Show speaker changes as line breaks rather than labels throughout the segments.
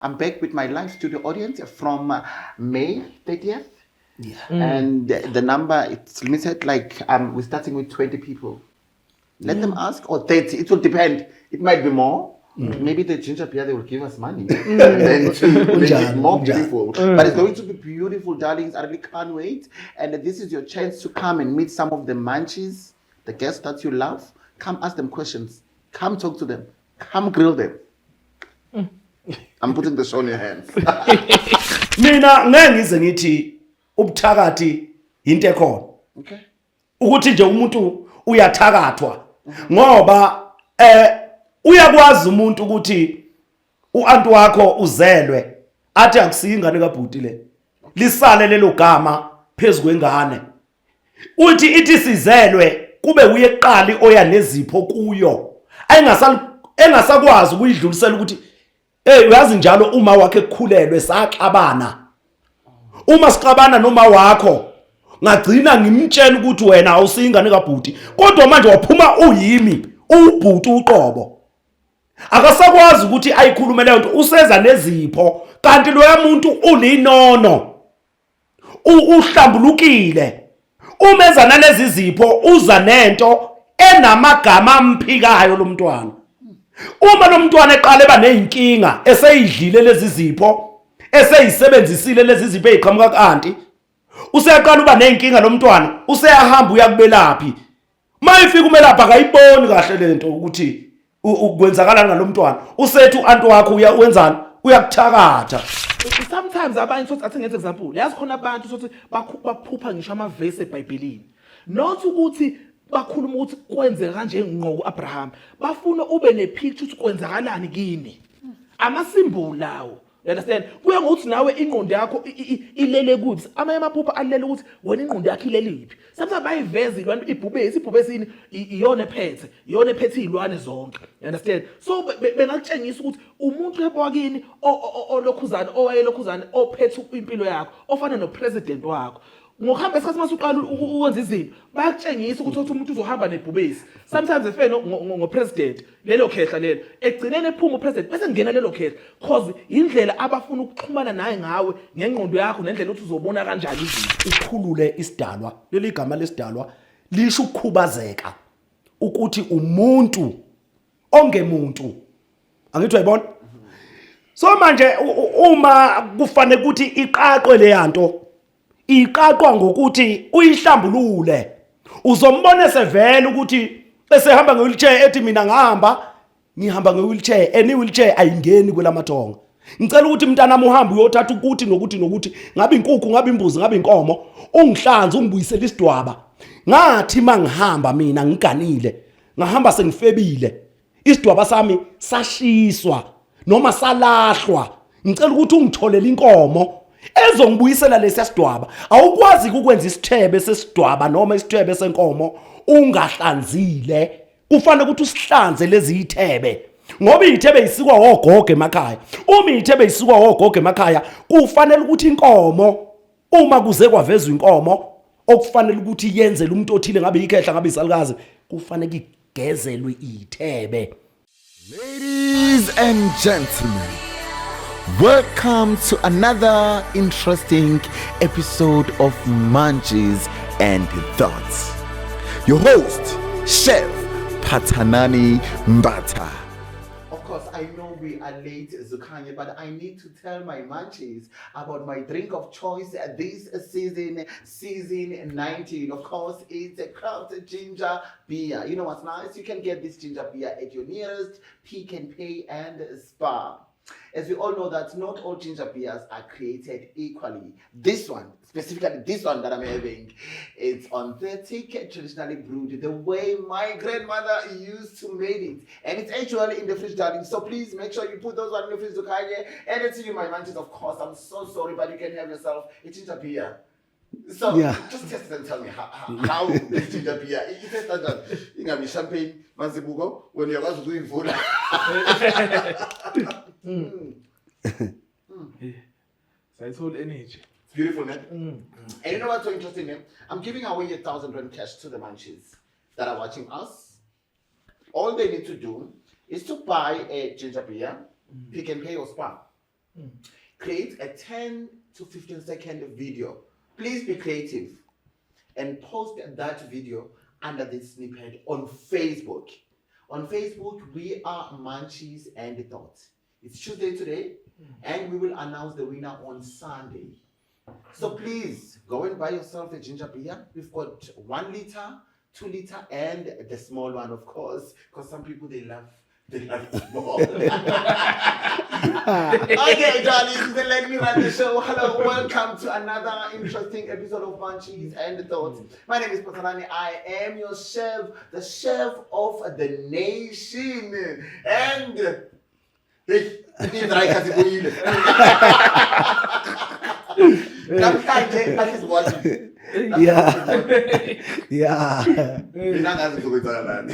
I'm back with my live studio audience from May 30th.
Yeah.
And the number, it's limited, like we're starting with 20 people. Let them ask, or 30. It will depend. It might be more. Maybe the ginger beer, they will give us money. And then to make it more
Kunjani.
Beautiful. But it's going to be beautiful, darlings. I really can't wait. And this is your chance to come and meet some of the munchies, the guests that you love. Come ask them questions. Come talk to them. Come grill them. I'm putting the show in your hands.
Mina ngeke ngize ngithi ubuthakathi into ekhona. Ukuthi nje umuntu uyathakathwa ngoba uyakwazi umuntu ukuthi uanti wakho uzelwe athi akusiyo ingane kabhuti le, lisale lelo gama phezulu kwengane, uthi ithi sizelwe kube uye kuqali oya nezipho kuyo, engasal engasakwazi ukuyidlulisela ukuthi hey, uyazi njalo uma wakhe ekukhulelwe saxabana, uma sixabana noma wakho ngagcina ngimtshela ukuthi wena awusiyingane kabhuti, kodwa manje waphuma uyimi ubhuti uqobo. Akasakwazi ukuthi ayikhulume leyo nto, useza nezipho kanti loya muntu ulinono, uhlambulukile. Uma eza nalezi zipho uza nento enamagama amphikayo lo mntwana. Uma lo mntwana eqala eba nezinkinga eseyidlile lezi zipho, eseyisebenzisile lezi zipho eziqhamuka ku-anti, useyaqala uba nezinkinga lo mntwana, useyahamba uya kubelaphi. Mayifika umelaphi akayiboni kahle lento ukuthi kwenzakalani ngalomntwana, usethi u-anti wakho uya wenzani, uyakuthakatha.
Sometimes abanye sothi, athi ngenze example, yazi khona abantu sothi baphupha ngisho amavesi eBhayibhelini, not ukuthi bakhuluma ukuthi kwenzeka kanje ngqo kuAbraham, bafuna ube nepicture ukuthi kwenzakalani kini, amasymbol lawo, you understand? Kuya ngokuthi nawe ingqondo yakho ilele kuthi amanye amaphupho alele ukuthi wena ingqondo yakho ilele iphi. Sometimes bayiveza ilwane, ibhubesi. Ibhubesi yini? Iyona ephethe iy'lwane zonke, you understand? So bengakutshengisa ukuthi umuntu wakini olokhuzane owayelokhuzane ophethe impilo yakho, ofana nopresident wakho. Ngokuhamba isikhathi masuqala ukwenza izinto, bayakutshengisa ukuthi umuntu uzohamba nebhubesi, sometimes efene ngopresident, lelo khehla lelo. Egcineni ephuma upresident bese kungena lelo khehla, cause indlela abafuna ukuxhumana naye ngawe ngengqondo yakho nendlela ukuthi uzobona kanjani izinto.
Ukhulule isidalwa. Leli gama lesidalwa lisho ukukhubazeka, ukuthi umuntu ongemuntu, angithi uyayibona? So manje uma kufanele ukuthi iqaqwe leyanto, iqaqwa ngokuthi uyihlambulule. Uzombona sevela ukuthi esehamba nge-wheelchair, ethi mina ngahamba, ngihamba nge-wheelchair and i-wheelchair ayingeni kwelamathonga. Ngicela ukuthi mntanami uhambe uyothatha ukuthi nokuthi nokuthi, ngabe inkukhu, ngabe imbuzi, ngabe inkomo, ungihlanze, ungibuyisele isidwaba. Ngathi mangihamba mina ngiganile, ngahamba sengifebile, isidwaba sami sashiswa noma salahlwa. Ngicela ukuthi ungitholele inkomo ezongibuyisela lesiya sidwaba. Awukwazi ukwenza isithebe sesidwaba noma isithebe senkomo ungahlanzile. Kufanele ukuthi usihlanze lezi ithebe, ngoba iy'thebe yisikwa ogogo emakhaya. Uma iy'thebe yisikwa ogogo emakhaya, kufanele ukuthi inkomo, uma kuze kwavezwa inkomo okufanele ukuthi yenzele umuntu othile, ngabe ikhehla, ngabe isalukazi, kufanele igezelwe iy'thebe.
Ladies and gentlemen, welcome to another interesting episode of Munchies and Thoughts. Your host, Chef Patanani Mbata. Of course, I know we are late, Zukanye, but I need to tell my munchies about my drink of choice this season, season 19. Of course, it's a craft ginger beer. You know what's nice? You can get this ginger beer at your nearest Pick and Pay and Spar. As we all know that not all ginger beers are created equally. This one, specifically this one that I'm having, it's authentic, traditionally brewed the way my grandmother used to make it. And it's actually in the fridge, darling. So please make sure you put those one in the fridge, Zukanye. And it's you, my munchies, of course. I'm so sorry, but you can have yourself a ginger beer. So just test it and tell me how this ginger beer. It tastes kanjani? Ingabi champagne, Mazibuko, when uyakwazi ukuyivula.
Sayithola energy.
It's beautiful, man. And you know what's so interesting, man? I'm giving away R1,000 cash to the munchies that are watching us. All they need to do is to buy a ginger beer, Pick and Pay or Spar. Create a 10 to 15 second video. Please be creative and post that video under this snippet on Facebook. On Facebook, we are Munchies and Thoughts. It's Tuesday today, and we will announce the winner on Sunday. So please go and buy yourself a ginger beer. We've got 1 liter, 2 liter, and the small one, of course, because some people they love small. Okay, darlings, then let me run the show. Hello, welcome to another interesting episode of Munchies and Thoughts. My name is Patalani. I am your chef, the chef of the nation. And hey, i-dry zibuyile. Namhlanje bahlezi. Mina ngazi kuzokwenzakalani,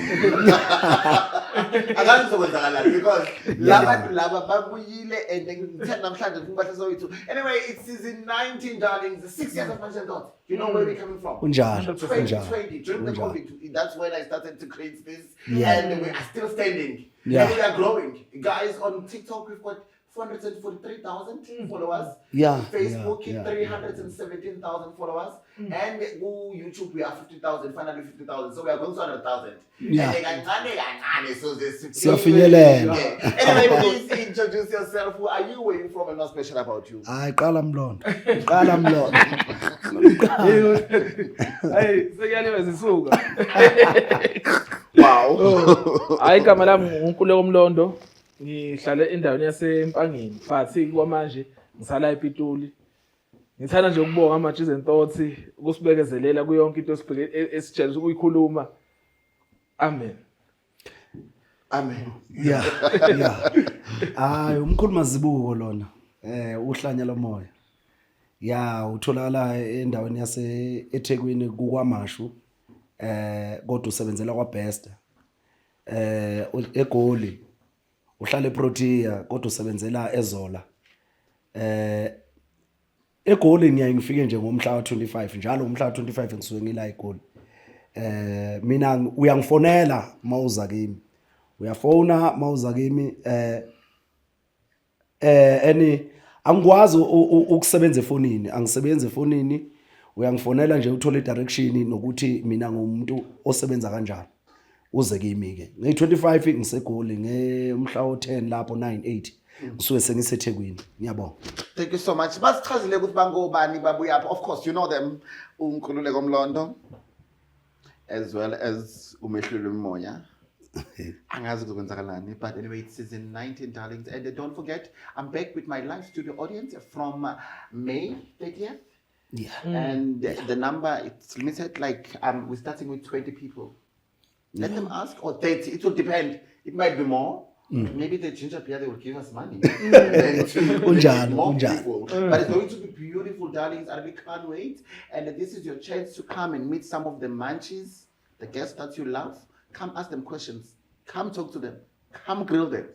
angazi kuzokwenzakalani because labantu laba babuyile and ngithe namhlanje ngifuna wethu. Anyway, it's season 19, darlings, 6 years of Munchies and Thoughts. You know where we're coming from.
Kunjalo, kunjalo.
2020, during the
Kunjalo.
COVID, that's when I started to create this and we are still standing and we are growing, guys. On TikTok we've got 443,000 followers. Facebook, 317,000 followers. And ku YouTube we are 50,000, finally 50,000. So we are going to 100,000. And kancane kancane, so this
Siyafinyelela.
Yeah. Anyway, please introduce yourself. Who are you? Where you from? And what's special about you?
Hayi, qala Mlondo, qala Mlondo.
Hayi, sekuyaliwe zisuka. Hayi, igama lami nguNkululeko Mlondo. Ngihlale endaweni yaseMpangeni, but kwamanje ngisala ePitoli. Ngithanda nje ukubonga ama-Munchies and Thoughts ukusibekezelela kuyo yonke into esibheke esijayele ukuyikhuluma. Amen.
Amen.
Yeah, hayi, umkhulu Mazibuko lona, uhlanya lomoya. Ya, utholakala endaweni yase eThekwini kuKwaMashu, kodwa usebenzela kwaBest. eGoli uhlala eProtea kodwa usebenzela eZola. eGoli ngiyaye ngifike nje ngomhla ka25 njalo. Ngomhla ka25 ngisuke ngila eGoli. Mina uyangifonela mawuza kimi, uyafona mawuza kimi. Eni angikwazi ukusebenza efonini, angisebenzi efonini. Uyangifonela nje uthole direction nokuthi mina ngumuntu osebenza kanjani, uze kimi ke. Nge25 ngiseGoli, ngemhla o10 lapho 98 ngisuke sengiseThekwini. Ngiyabonga.
Thank you so much. Basichazile ukuthi bangobani, babuyaphi. Of course, you know them. UNkululeko Mlondo as well as uMehluli Moya. Angazi kuzokwenzakalani, but anyway, it's season 19, darlings, and don't forget, I'm back with my live studio audience from May 30th. And the number, it's limited, like we're starting with 20 people. Let them ask, or 30. It will depend. It might be more. Maybe the ginger beer, they will give us money. Then to
Kunjalo,
more
kunjalo.
people. But it's going to be beautiful, darlings. I really can't wait. And this is your chance to come and meet some of the munchies, the guests that you love. Come ask them questions. Come talk to them. Come grill them.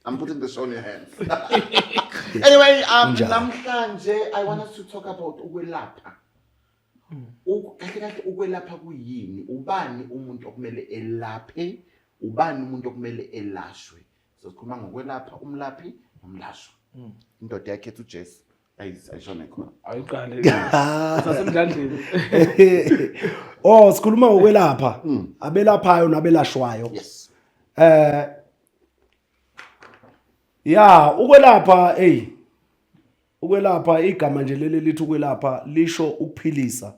I'm putting the show in your hands. Anyway,
Kunjalo.
namhlanje I want us to talk about ukwelapha. Kahle kahle ukwelapha kuyini? Ubani umuntu okumele elaphe? Ubani umuntu okumele elashwe? So sikhuluma ngokwelapha, umlaphi nomlashwa. Indoda yakhe ethi uJesu ayishone khona.
Ayiqale. Sasemdlandleni.
Oh, sikhuluma ngokwelapha, abelaphayo nabelashwayo.
Yes.
Ya, ukwelapha, hey, ukwelapha, igama nje leli lithi ukwelapha lisho ukuphilisa.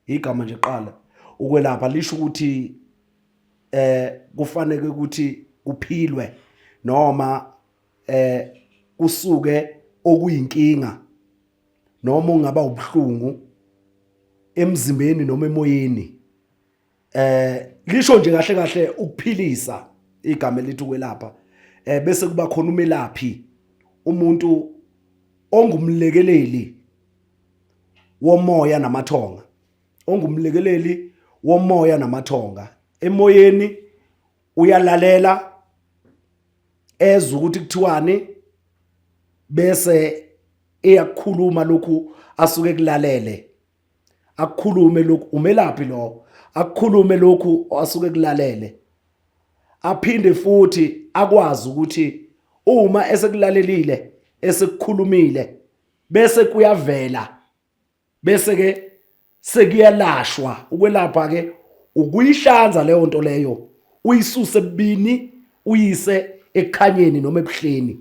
Igama nje qala ukwelapha lisho ukuthi kufanele ukuthi kuphilwe noma kusuke okuyinkinga noma ungaba ubuhlungu emzimbeni noma emoyeni. Lisho nje kahle kahle ukuphilisa igama elithi ukwelapha. Bese kuba khona umelaphi, umuntu ongumlekeleli womoya namathonga, ongumlekeleli womoya namathonga. Emoyeni uyalalela, ezwe ukuthi kuthiwani, bese eyakukhuluma lokhu asuke kulalele, akukhulume lokhu. Umelaphi lo akukhulume lokhu asuke kulalele, aphinde futhi akwazi ukuthi Uma esekulalelile, esekukhulumile, bese kuyavela, bese ke sekuyalashwa. Ukwelapha ke ukuyihlanza leyo nto leyo, uyisuse ebubini uyise ekukhanyeni noma ebuhleni.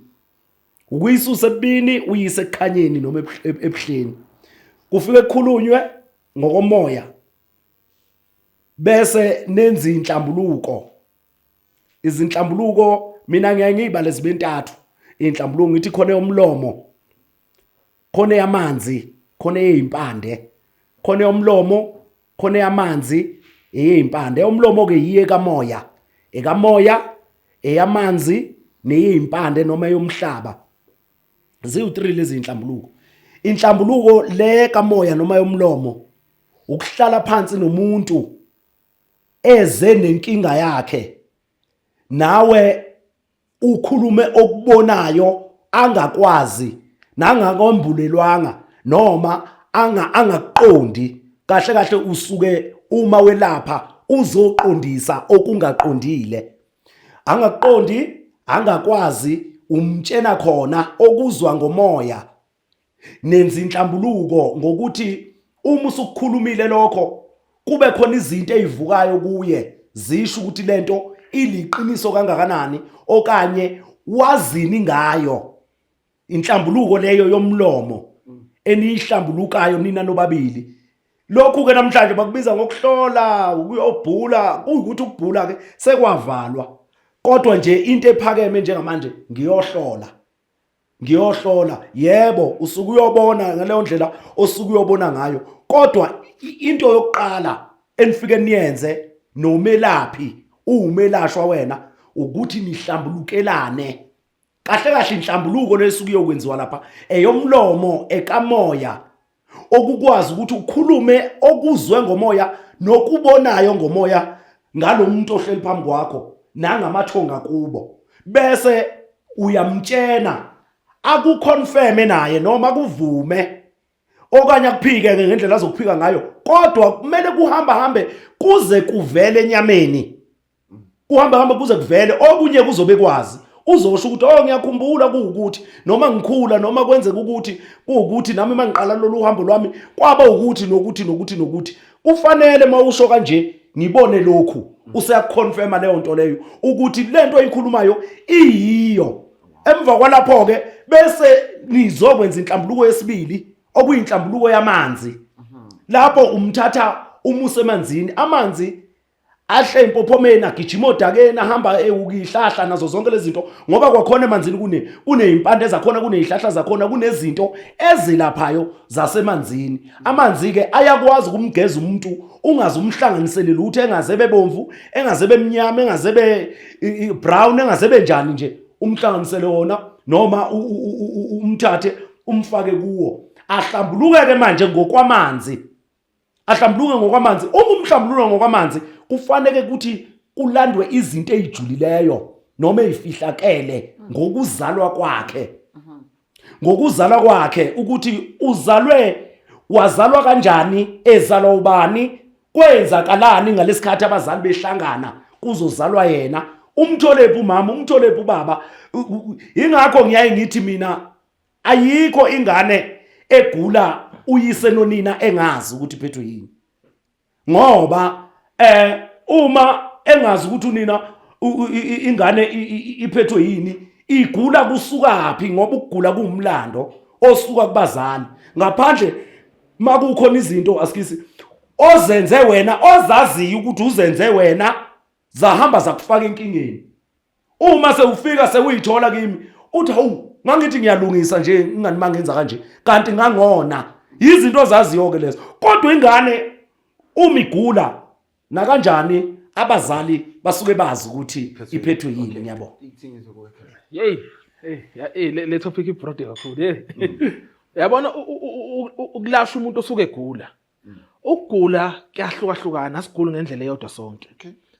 Ukuyisusa ebubini uyise ekukhanyeni noma ebuhleni. Kufike kukhulunywe ngokomoya bese nenza inhlambuluko. Izinhlambuluko mina ngiyaye ngiyibale zibe ntathu. Inhlambuluko ngithi khona yomlomo, khona yamanzi, khona eyimpande. Khona yomlomo, khona yamanzi, eyimpande. Umlomo ke yiye kamoya, ekamoya, eyamanzi neyimpande noma eyomhlaba. Ziwu3 lezi inhlambuluko. Inhlambuluko le kamoya noma yomlomo ukuhlala phansi nomuntu eze nenkinga yakhe, nawe ukhulume okubonayo angakwazi nangakwambulelwanga noma angakuqondi kahle kahle. Usuke uma welapha uzoqondisa okungaqondile, angakuqondi, angakwazi, umtshena khona okuzwa ngomoya. Nenza inhlambuluko ngokuthi uma usukukhulumile lokho kube khona izinto ezivukayo kuye zisho ukuthi lento iliqiniso kangakanani okanye wazini ngayo. Inhlambuluko leyo yomlomo eniyihlambulukayo nina nobabili. Lokhu ke namhlanje bakubiza ngokuhlola, ukuyobhula. Kuyukuthi ukubhula ke sekwavalwa, kodwa nje into ephakeme njengamanje ngiyohlola, ngiyohlola. Yebo, usuke uyobona ngaleyo ndlela osuke uyobona ngayo, kodwa into yokuqala enifike niyenze nomelaphi uwumelashwa wena ukuthi nihlambulukelane kahle kahle. Inhlambuluko lesuke iyokwenziwa lapha eyomlomo, ekamoya, okukwazi ukuthi ukhulume okuzwe ngomoya nokubonayo ngomoya ngalomuntu ohleli phambi kwakho nangamathonga kubo, bese uyamtshena akuconfirme naye noma kuvume okanye akuphike ke ngendlela azokuphika ngayo. Kodwa kumele kuhamba hambe kuze kuvele enyameni, kuhamba hambe kuze kuvele okunye. Kuzobe kwazi uzosho ukuthi, "Oh, ngiyakhumbula kuwukuthi noma ngikhula noma kwenzeka ukuthi kuwukuthi nami mangiqala lolu hambo lwami kwaba ukuthi nokuthi nokuthi nokuthi." Kufanele mawusho kanje ngibone lokhu, useyakuconfirma leyo nto leyo ukuthi lento oyikhulumayo iyiyo. Emva kwalapho ke bese nizokwenza inhlambuluko yesibili, okuyinhlambuluko yamanzi, lapho umthatha umuse emanzini. Amanzi ahle empophomeni, agijima odakeni, ahamba ewukihlahla nazo zonke lezi zinto, ngoba kwakhona emanzini kunezimpande zakhona, kunezihlahla zakhona, kunezinto ezilaphayo zasemanzini. Amanzi ke ayakwazi ukumgeza umuntu ungaze umhlanganisele lutho, engaze bebomvu, engaze bemnyama, engaze be brown, engaze benjani nje, umhlanganisele wona noma umthathe umfake kuwo, ahlambuluke ke manje ngokwamanzi, ahlambuluke ngokwamanzi. Uma umhlambululo ngokwamanzi, kufanele ukuthi kulandwe izinto ezijulileyo noma ezifihlakele ngokuzalwa kwakhe, ngokuzalwa kwakhe, ukuthi uzalwe wazalwa kanjani, ezalwa ubani, kwenzakalani ngalesikhathi abazali behlangana kuzozalwa yena, umtholephi umama, umtholephi ubaba. Ingakho ngiyaye ngithi mina ayikho ingane egula uyise nonina engazi ukuthi iphethwe yini, ngoba uma engazi ukuthi unina ingane iphethwe yini, igula kusukaphi, ngoba ukugula kuwumlando osuka kubazali, ngaphandle makukhona izinto asikisi ozenze wena, ozaziyo ukuthi uzenze wena, zahamba zakufaka enkingeni. Uma sewufika sewuyithola kimi uthi, "Hawu, ngangithi ngiyalungisa nje, ingani mangenza kanje, kanti ngangona." Izinto ozaziyo ke lezo. Kodwa ingane uma igula nakanjani, abazali basuke bazi ukuthi iphethwe yini. Ngiyabonga.
Hey, hey, ya, eh le topic ibroad kakhulu. Hey. Yabona, ukulasha umuntu osuke egula. Ukugula kuyahlukahlukana, asiguli ngendlela eyodwa sonke.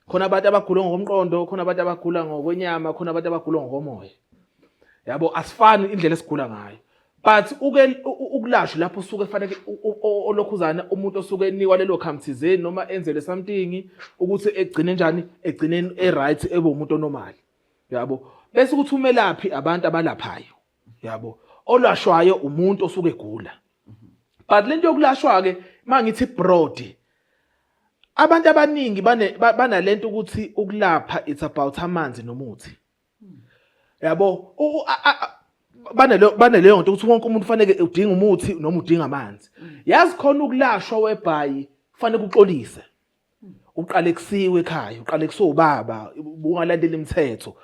Khona abantu abagula ngokomqondo, khona abantu abagula ngokwenyama, khona abantu abagula ngokomoya. Yabo, asifani indlela esigula ngayo. But uke ukulashwa lapho usuke fanele olokhuzana umuntu osuke enikwa lelo khambi thizeni noma enzele something ukuthi egcine njani, egcine e-right, ebe umuntu onormal. Yabo. Bese kuthi umelaphi abantu abalaphayo, yabo, olashwayo umuntu osuke egula. But lento yokulashwa ke, mangithi broad, abantu abaningi banalento ukuthi ukulapha it's about amanzi nomuthi, yabo. Banaleyo nto ukuthi wonke umuntu fanele udinga umuthi noma udinga amanzi. Yazi khona ukulashwa webhayi kufanele uxolise, uqale kusiwe ekhaya, uqale kusobaba, ungalandeli imithetho,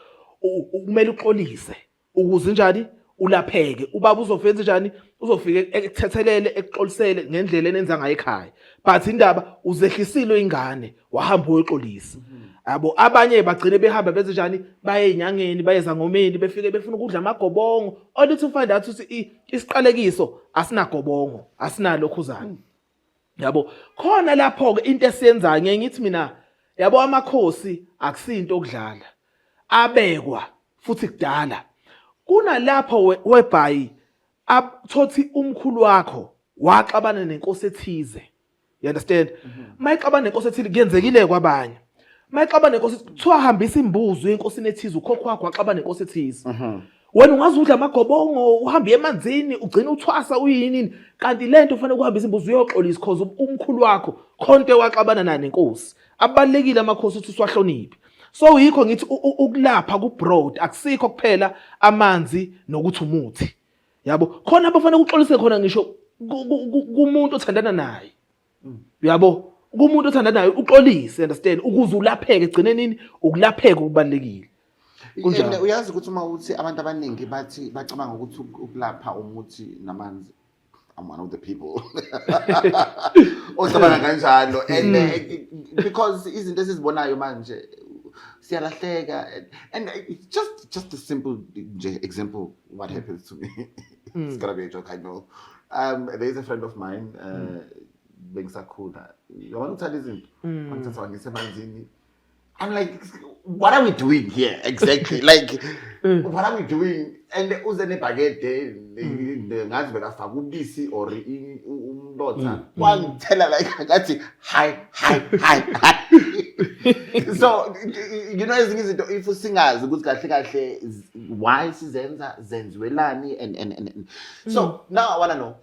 kumele uxolise ukuze njani ulapheke. Ubaba uzofenza njani? Uzofike ekuthethelele, ekuxolisele ngendlela enenza ngayo ekhaya, but indaba uzehlisile ingane, wahamba uyoxolisa, yabo. Abanye bagcine behamba benze njani, baye enyangeni, baye ezangomeni, befike befuna ukudla amagobongo, only to find out ukuthi isiqalekiso asinagobongo, asinalokhuzana, yabo. Khona lapho ke into esiyenzayo, ngeke ngithi mina, yabo, amakhosi akusinto okudlala, abekwa futhi kudala. Kunalapho webhayi athothi umkhulu wakho waxabana nenkosi ethize, you understand? Mayixabana nenkosi ethile, kuyenzekile kwabanye, mayixabana nenkosi kuthiwa hambisa imbuzo enkosini ethize, ukhokho wakho waxabana nenkosi ethize. Wena ungaze udla amagobongo, uhambe emanzini, ugcine uthwasa, uyini, kanti lento ufanele ukuhambisa imbuzo uyoxolisa, cause umkhulu wakho khonto waxabana naye nenkosi. Abalekile amakhosi ukuthi usiwahloniphe. So yikho ngithi ukulapha ku broad, akusikho kuphela amanzi nokuthi umuthi, yabo. Khona abafanele uxolise khona, ngisho kumuntu othandana naye, uyabo, kumuntu othandana naye uxolise, understand, ukuze ulapheke. Egcine nini ukulapheka okubalekile. Kunjalo.
And uyazi ukuthi uma uthi abantu abaningi bathi bacabanga ukuthi ukulapha umuthi namanzi, I'm one of the people ocabanga kanjalo, and because izinto esizibonayo manje siyalahleka, and it's just a simple nje example, what happens to me, it's gonna be a joke, I know. There is a friend of mine, bengisakhula, yabona, uthanda izinto, wangithatha wangisa emanzini. I'm like, what are we doing here exactly? Like, what are we doing? And uze nebhakede, ngazi bekafaka ubisi or umlotha, wangithela like ngathi hi hi hi hi. So ezinye izinto if singazi ukuthi kahle kahle why sizenza, zenziwelani, and so now I wanna know,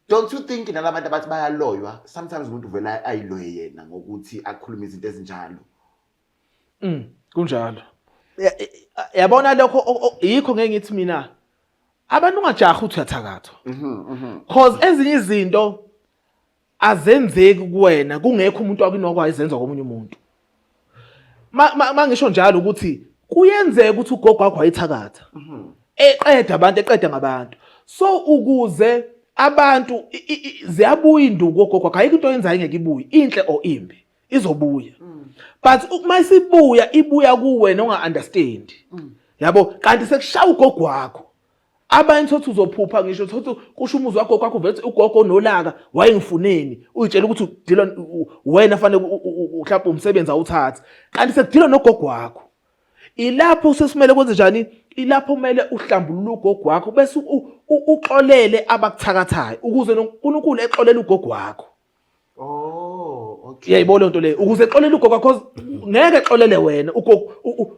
don't you think nalabantu abathi bayaloywa, sometimes umuntu vele ayiloye yena ngokuthi akhulume izinto ezinjalo?
Kunjalo. Yabona lokho yikho ngeke ngithi mina abantu ungajahi uthi uyathakathwa. Cause ezinye izinto azenzeki kuwena kungekho umuntu wakinokwayo izenza komunye umuntu. Ma ngisho njalo ukuthi kuyenzeka ukuthi ugogo wakho wayethakatha. Eqeda abantu, eqeda ngabantu. So ukuze abantu ziyabuya induku ogogo wakho, ayikho into oyenzayo ingeke ibuye, inhle or imbi, izobuya. But uma isibuya, ibuya kuwena unga-understand, yabo, kanti sekushaya ugogo wakho. Abanye thothi uzophupha, ngisho thothi kusho umuzi wakho kwakho vele ugogo onolaka wayengifuneni, uyitshela ukuthi udilwa wena, fanele mhlawumbe umsebenzi awuthathe, kanti sekudilwa nogogo wakho. Ilapho sesimele kwenze njani? Ilapho kumele uhlambulule ugogo wakho bese uxolele abakuthakathayo, ukuze noNkulunkulu exolele ugogo wakho.
Oh, okay.
Uyayibona lento leyo, ukuze exolele ugogo, cause ngeke exolele wena ugogo,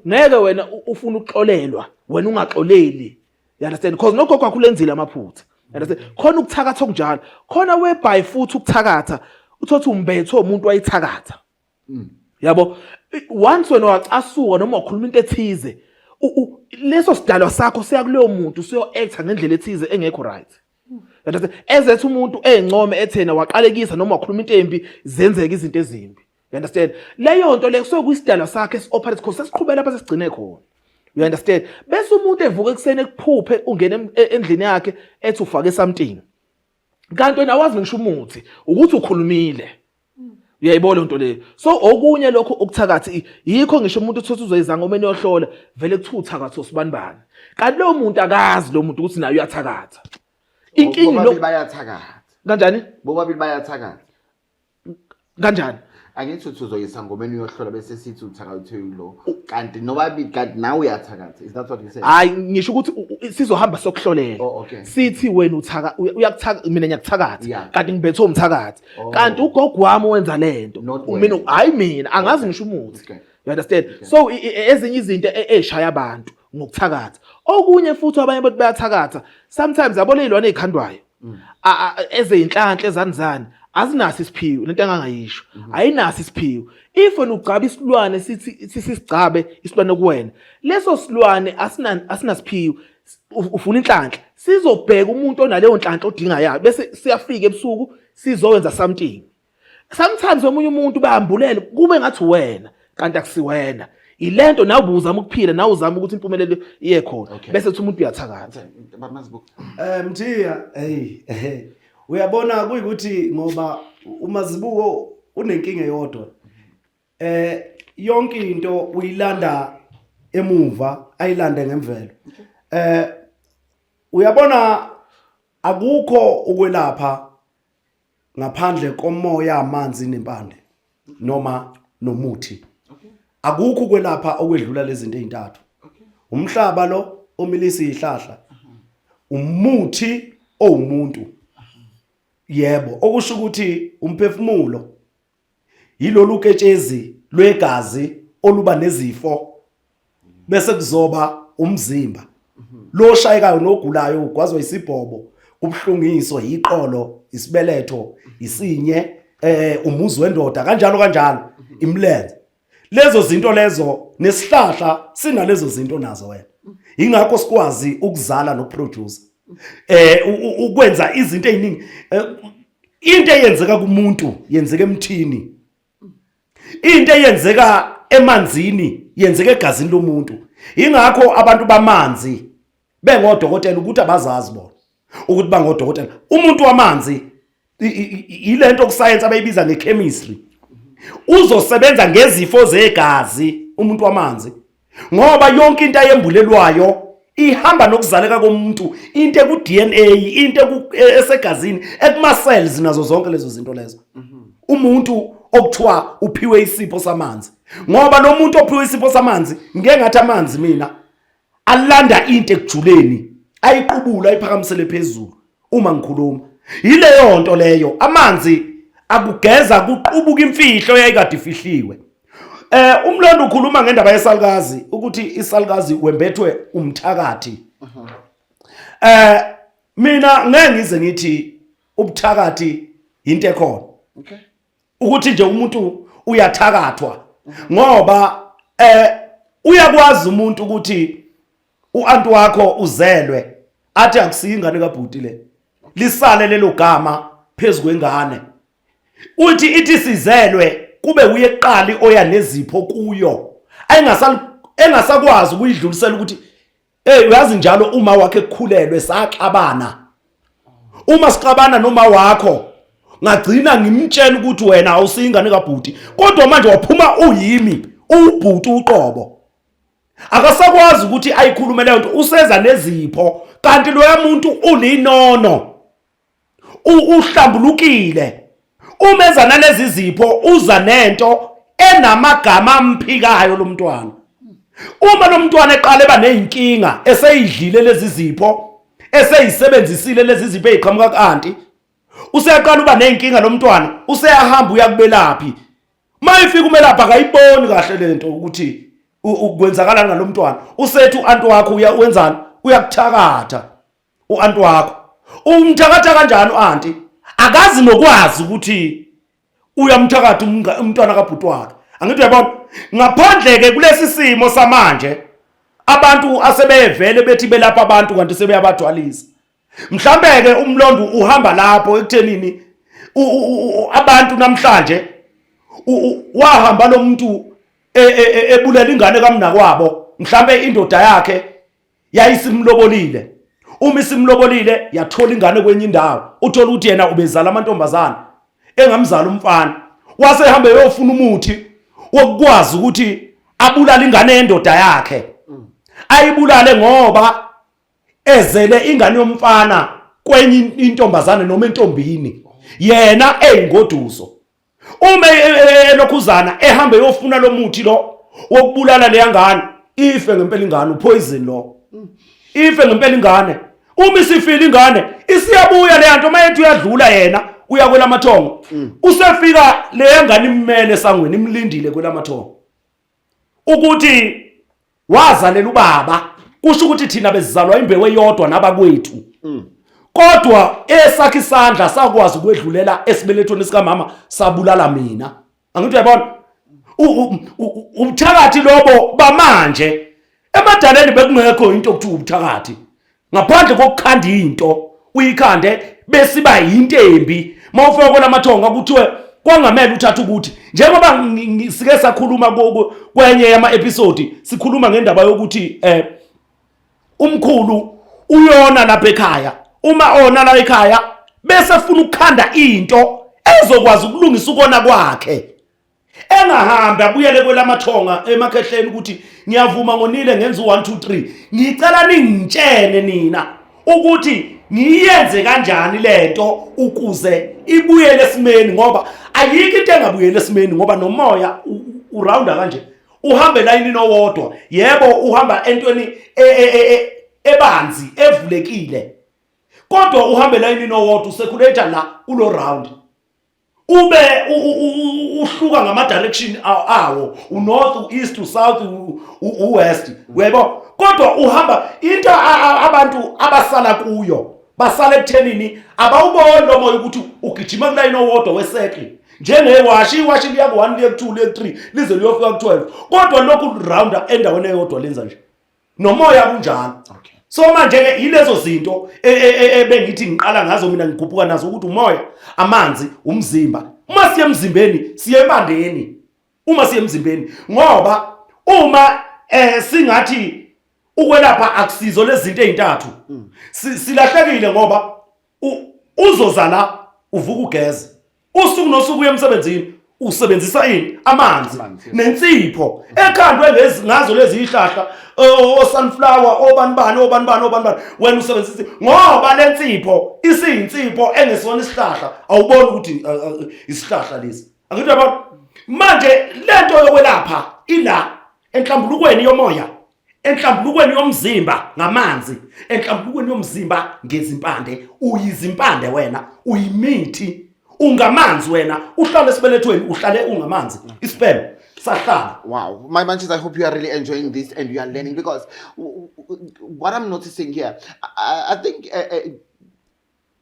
ngeke wena ufuna ukuxolelwa wena ungaxoleli, you understand? Cause nogogo wakho ulenzile amaphutha, you understand? Khona ukuthakatha okunjalo, khona whereby futhi ukuthakatha uthothi umbethe umuntu wayithakatha, yabo. Once wena wacasuka noma wakhuluma into ethize, leso sidalwa sakho siya kuleyo muntu, siyo-acta ngendlela ethize engekho right. Understand? Ezethu umuntu encome ethena waqalekisa noma wakhuluma into embi, zenzeka izinto ezimbi, you understand? Leyo nto leyo kusuke kuyisidalwa sakhe esi-operate, cause sesiqhubela lapha sesigcine khona, you understand? Bese umuntu evuka ekuseni ekuphuphe ungena endlini yakhe, ethi ufake something, kanti wena awazi ngisho umuthi ukuthi ukhulumile. Uyayibona lento leyo? So okunye lokho ukuthakathi, yikho ngisho umuntu uthi uzoyizanga omeni yohlola, vele kuthiwa uthakatha osibanibani, kanti lowo muntu akazi lo muntu ukuthi naye uyathakatha. Inkinga lo
Bobabili bayathakatha.
Kanjani?
Bobabili bayathakatha.
Kanjani?
Angithi uthi uzoyisa ngomeni uyohlola, bese sithi uthakathwe lo, kanti nobabili, kanti nawe uyathakatha. Is that what you said?
Hayi, ngisho ukuthi sizohamba sokuhlolela.
Oh, okay.
Sithi wena uthaka uyakuthaka, mina ngiyakuthakatha, kanti ngibethwe umthakathi,
Oh.
kanti ugogo wami wenza lento.
Not
Mina
wena.
hayi, mina angazi ngisho umuthi.
Okay.
You understand? So ezinye izinto ey'shaya abantu ngokuthakatha. Okunye futhi abanye abantu bayathakatha. Sometimes yabo ley'lwane ey'khandwayo ezeyinhlanhla ezanizani azinaso isiphiwo lento engangayisho ayinaso isiphiwo. If wena ugcaba isilwane sithi sisigcabe isilwane kuwena, leso silwane asinasiphiwo, ufuna inhlanhla, sizobheka umuntu onaleyo nhlanhla odinga yayo, bese siyafika ebusuku sizowenza something. Sometimes omunye umuntu bayambulela kube ngathi wena kanti akusiwena. Ilento nawe ubuzama ukuphila, nawe uzama ukuthi impumelelo iye khona. Bese uthi umuntu uyathakatha.
Bamazibuko.
Mthiya, hey, hey. Uyabona kuyikuthi ngoba uMazibuko unenkinga eyodwa. Yonke into uyilanda emuva, ayilande ngemvelo. Uyabona akukho ukwelapha ngaphandle komoya, amanzi nempande noma nomuthi. Akukho ukwelapha okwedlula lezi zinto ezintathu. Umhlaba lo omilisa izihlahla, umuthi owumuntu. Yebo, okusho ukuthi umphefumulo yilolu ketshezi lwegazi oluba nezifo, bese kuzoba umzimba lo shayekayo nogulayo, ugwazwa isibhobo, kubuhlungiso, iqolo, isibeletho, isinye, umuzi wendoda, kanjalo kanjalo, imlenze. Lezo zinto lezo nesihlahla sinalezo zinto nazo wena. Ingakho sikwazi ukuzala nokuproduce, ukwenza izinto eziningi. Into eyenzeka kumuntu yenzeka emthini, into eyenzeka emanzini yenzeka egazini lomuntu. Ingakho abantu bamanzi bengodokotela, ukuthi abazazi bona ukuthi bangodokotela. Umuntu wamanzi ilento kusayensi abayibiza ngechemistry, uzosebenza ngezifo zegazi umuntu wamanzi, ngoba yonke into ayembulelwayo ihamba nokuzaleka komuntu, into eku DNA, into esegazini, ekuma cells, nazo zonke lezo zinto lezo. Umuntu okuthiwa uphiwe isipho samanzi, ngoba lo muntu ophiwe isipho samanzi, ngeke ngathi amanzi mina alanda into ekujuleni, ayiqubula, ayiphakamisele phezulu. Uma ngikhuluma yileyo nto leyo, amanzi akugeza kuqubuka imfihlo eyayikade ifihliwe. Umlondo ukhuluma ngendaba yesalukazi, ukuthi isalukazi wembethwe umthakathi. Mina ngeke ngize ngithi ubuthakathi into ekhona. Ukuthi nje umuntu uyathakathwa, ngoba uyakwazi umuntu ukuthi uanti wakho uzelwe athi akusiyo ingane kabhuti le, lisale lelo gama phezulu kwengane, uthi ithi sizelwe kube uye kuqali oya nezipho kuyo, ayingasal engasakwazi ukuyidlulisela ukuthi hey, uyazi njalo uma wakhe kukhulelwe saxabana, uma sixabana noma wakho ngagcina ngimtshela ukuthi wena awusingane kabhuti, kodwa manje waphuma uyimi ubhuti uqobo. Akasakwazi ukuthi ayikhulume leyo nto, useza nezipho, kanti loya muntu ulinono, uhlambulukile. Uma eza nalezi zipho, uza nento enamagama amphikayo lo mntwana. Uma lo mntwana eqala eba nezinkinga, eseyidlile lezi zipho, eseyisebenzisile lezi zipho eziqhamuka ku-anti, useyaqala uba nezinkinga lo mntwana, useyahamba uyakubelaphi. Mayifika umelaphi akayiboni kahle lento ukuthi kwenzakalani ngalomntwana. Usethi u-anti wakho uya wenzani, uyakuthakatha. U-anti wakho umthakatha kanjani? U-anti akazi nokwazi ukuthi uyamthakatha umntwana kabhuti wakhe. Angithi uyabona, ngaphandle-ke kulesi simo samanje abantu asebevele bethi belapha abantu kanti sebeyabathwalisa. Mhlambe-ke umlondo uhamba lapho ekuthenini abantu namhlanje wahamba lo muntu ebulela ingane kamnakwabo, mhlambe indoda yakhe yayisimlobolile. Uma isimlobolile yathola ingane kwenye indawo, uthola ukuthi yena ubezala amantombazana engamzala umfana, wase ehamba eyofuna umuthi wokukwazi ukuthi abulale ingane yendoda yakhe, ayibulale ngoba ezele ingane yomfana kwenye intombazane noma entombini, yena eyingoduso. Uma elokhuzana ehamba eyofuna lo muthi lo wokubulala leya ngane, ife ngempela ingane, upoison lo, ife ngempela ingane. Uma isifile ingane, isiyabuya leya nto. Uma ethi uyadlula yena uya kwelamathongo, usefika leya ngane immele esangweni, imlindile kwelamathongo. Ukuthi wazalela ubaba kusho ukuthi thina besizalwa imbewu eyodwa nabakwethu. Kodwa esakhe isandla sakwazi ukwedlulela esibelethweni sikamama sabulala mina. Angithi uyabona? Ubuthakathi lobo bamanje emadaleni bekungekho into okuthiwa ubuthakathi. Ngaphandle kokukhanda into uyikhande besiba yinto embi. Mawufika kwelamathonga kuthiwe kwangamele uthathe ukuthi njengoba sike sakhuluma kwenye yama episode sikhuluma ngendaba yokuthi umkhulu uyona lapha ekhaya, uma ona la ekhaya bese efuna ukukhanda into ezokwazi ukulungisa ukona kwakhe, engahambi abuyele kwelamathonga emakhehleni ukuthi ngiyavuma ngonile ngenza u-1 2 3, ngicela ningitshene nina ukuthi ngiyenze kanjani lento ukuze ibuyele esimeni, ngoba ayikho into engabuyeli esimeni, ngoba nomoya urounda kanje uhambe layinini owodwa. Yebo, uhamba entweni ebanzi evulekile, kodwa uhambe layinini owodwa, ucirculate la kulo round, ube uhluka ngama direction awo, unorth, ueast, usouth, uwest, uyayibona? Kodwa uhamba into abantu abasala kuyo, basala ekuthenini abawuboni lo moya ukuthi ugijima kulayini owodwa wecircle njengewashi. Iwashi liya ku-1, liye ku-2, liye ku-3, lize liyofika ku-12, kodwa lokhu rounda endaweni eyodwa, lenza nje. Nomoya kunjalo. So manje-ke yilezo zinto ebengithi ngiqala ngazo mina, ngikhuphuka nazo ukuthi umoya, amanzi, umzimba. Uma siye emzimbeni, siye empandeni. Uma siye emzimbeni, ngoba uma singathi ukwelapha akusizo lezi zinto ezintathu, silahlekile, ngoba uzozala uvuka ugeze usuku nosuku uye emsebenzini, usebenzisa ini? Amanzi.
Amanzi, yes.
Nensipho ekhandwe ngazo lezi ihlahla, o sunflower, obani bani, obani bani, obani bani. Wena usebenzisa ngoba lensipho isiyinsipho engesona isihlahla, awuboni ukuthi isihlahla lesi. Angithi yabona manje lento yokwelapha ila enhlambulukweni yomoya, enhlambulukweni yomzimba ngamanzi, enhlambulukweni yomzimba ngezimpande. Uyizimpande wena, uyimithi, ungamanzi wena, uhlale esibelethweni, uhlale ungamanzi, isperm sahlala.
Wow. My munchies, I hope you are really enjoying this and you are learning, because what I'm noticing here, I think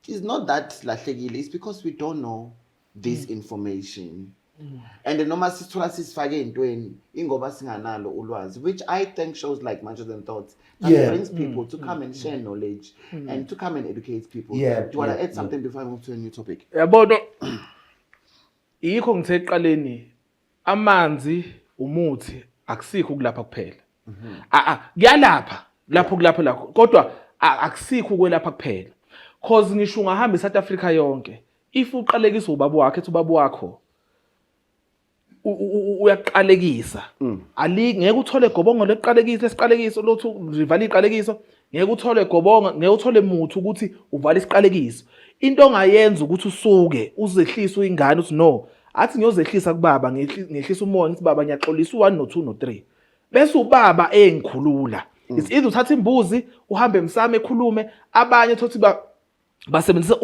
it's not that lahlekile, it's because we don't know this information. And noma sithola sisifake ey'ntweni ingoba singanalo ulwazi, which I think shows like Munchies and Thoughts that brings people to come and share knowledge and to come and educate people. Do you want to add something before I move to a new topic?
Yabona, yikho ngithe ekuqaleni amanzi umuthi akusikho ukulapha kuphela. A kuyalapha lapho kulapha lakho, kodwa akusikho ukwelapha kuphela, cause ngisho ungahamba iSouth Africa yonke, if uqalekisa ubaba wakhe, ethi ubaba wakho uyaqalekisa, ali ngeke uthole gobongo leqalekisa esiqalekiso lothu rivala iqalekiso, ngeke uthole gobongo, ngeke uthole muthi ukuthi uvale isiqalekiso. Into ongayenza ukuthi usuke uzehlise uyingane, uthi no, athi ngiyozehlisa kubaba, ngehlisa umoya, ngithi baba ngiyaxolisa u1 no2 no3, bese ubaba engikhulula. It's either uthatha imbuzi uhambe emsamo ekhulume, abanye thothi ba basebenzisa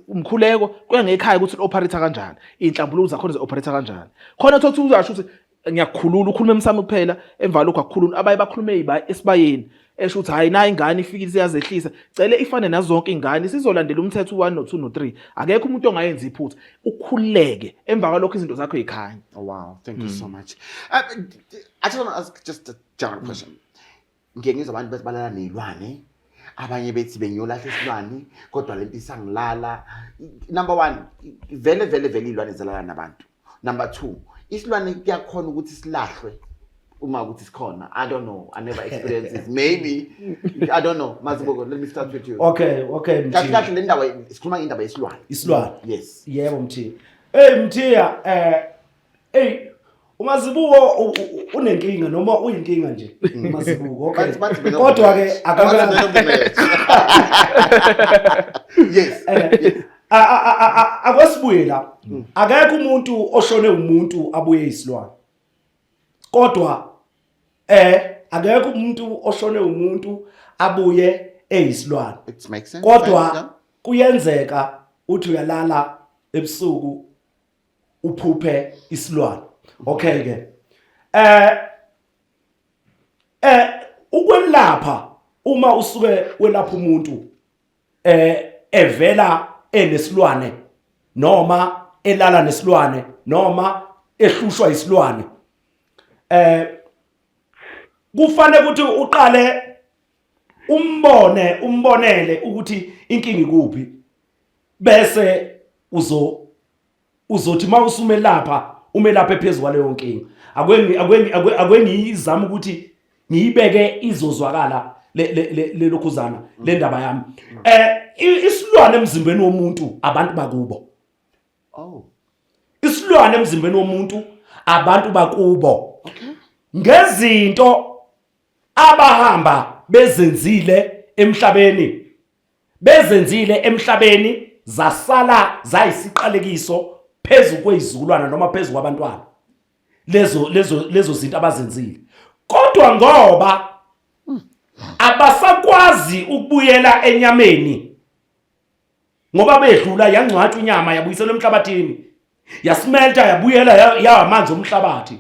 umkhuleko, kuya ngekhaya ukuthi operate kanjani, inhlambuluko zakhona ze-operate kanjani khona. Thothi uzasho ukuthi ngiyakukhulula, ukhulume emsamo kuphela, emva lokho akukhulula. Abaye bakhulume esibayeni, esho ukuthi hayi, nayi ingane ifikile siyazehlisa, cele ifane nazonke ingane, sizolandela umthetho u1 no2 no3, akekho umuntu ongayenza iphutha, ukhululeke. Emva kwalokho izinto zakho yikhanya.
Oh, wow, thank you so much. I just want to ask just a general question. Ngike ngizwa abantu bethi balala ney'lwane, abanye bethi bengiyolahla isilwane kodwa lento isangilala. Number one, vele vele vele iy'lwane zilala nabantu. Number two, isilwane kuyakhona ukuthi silahlwe uma ukuthi sikhona? I don't know, I never experienced it. Maybe, I don't know. Mazibuko, let me start with you.
Okay,
Kahle
Mthiya.
kahle le ndaba, sikhuluma ngendaba yesilwane.
Isilwane.
Yes.
Yebo Mthiya. Hey Mthiya, hey uMazibuko unenkinga noma uyinkinga nje uMazibuko. Okay.
Bathi
Kodwa ke
Bathi yes.
Akwesibuye la. Akekho umuntu oshone umuntu abuye isilwane. Kodwa akekho umuntu oshone umuntu abuye eyisilwane.
It makes sense.
Kodwa kuyenzeka uthi uyalala ebusuku uphuphe isilwane. Okay ke. Ukwelapha uma usuke welapha umuntu evela enesilwane noma elala nesilwane noma ehlushwa isilwane, kufanele ukuthi uqale umbone, umbonele ukuthi inkinga ikuphi, bese uzothi uma usumelapha umelaphe phezulu kwaleyo nkinga. Akwe ngiyizama ukuthi ngiyibeke izozwakala le lokhuzana le ndaba yami. Isilwane emzimbeni womuntu abantu bakubo. Isilwane emzimbeni womuntu abantu bakubo. Ngezinto abahamba bezenzile emhlabeni, bezenzile emhlabeni zasala zayisiqalekiso phezulu kwezizukulwana noma phezulu kwabantwana, lezo zinto abazenzile, kodwa ngoba abasakwazi ukubuyela enyameni ngoba bedlula, yangcwatshwa inyama, yabuyiselwa emhlabathini, yasimelta, yabuyela yamanzi omhlabathi,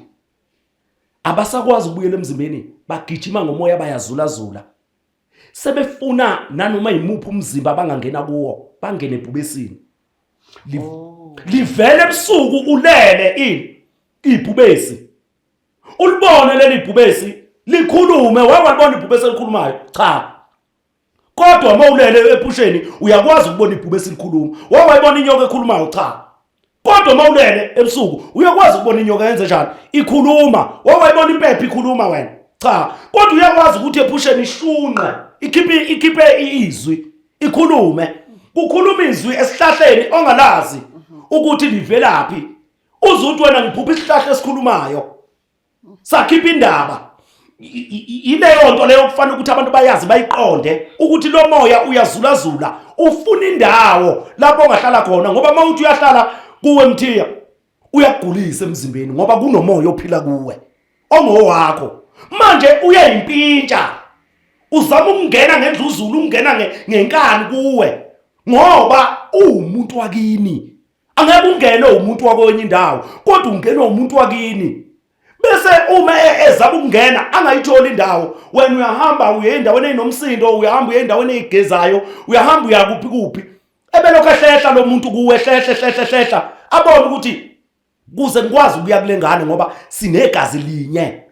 abasakwazi ukubuyela emzimbeni, bagijima ngomoya, bayazulazula, sebefuna nanoma yimuphi umzimba abangangena kuwo, bangene ebhubesini. Livele ebusuku ulele, ini, ibhubesi, ulibone leli bhubesi likhulume. Wawalibona ibhubesi elikhulumayo? Cha. Kodwa uma ulele ephusheni uyakwazi ukubona ibhubesi likhuluma. Wawayibona inyoka ekhulumayo? Cha. Kodwa uma ulele ebusuku uyakwazi ukubona inyoka yenze njani, ikhuluma. Wawayibona impepho ikhuluma wena? Cha. Kodwa uyakwazi ukuthi ephusheni ishunqe, ikhiphe izwi, ikhulume, kukhuluma izwi esihlahleni ongalazi ukuthi livelaphi, uze uthi wena ngiphupha isihlahla esikhulumayo sakhipha indaba. Ileyo nto leyo kufanele ukuthi abantu bayazi, bayiqonde ukuthi lo moya uyazulazula, ufuna indawo lapho ongahlala khona, ngoba uma uthi uyahlala kuwe, Mthiya, uyakugulisa emzimbeni, ngoba kunomoya ophila kuwe ongowakho. Manje uyayimpintsha, uzama ukungena ngendluzulu, ukungena ngenkani kuwe, ngoba uwumuntu wakini. Angeke ungene umuntu wakwenye indawo, kodwa ungenwe umuntu wakini, bese uma ezama ukungena angayitholi indawo, wena uyahamba uye endaweni eyinomsindo, uyahamba uye endaweni eyigezayo, uyahamba uya kuphi kuphi, ebelokhu ehlehla lo muntu kuwe, hlehle hlehle hlehla, abone ukuthi kuze ngikwazi ukuya kule ngane ngoba sinegazi linye,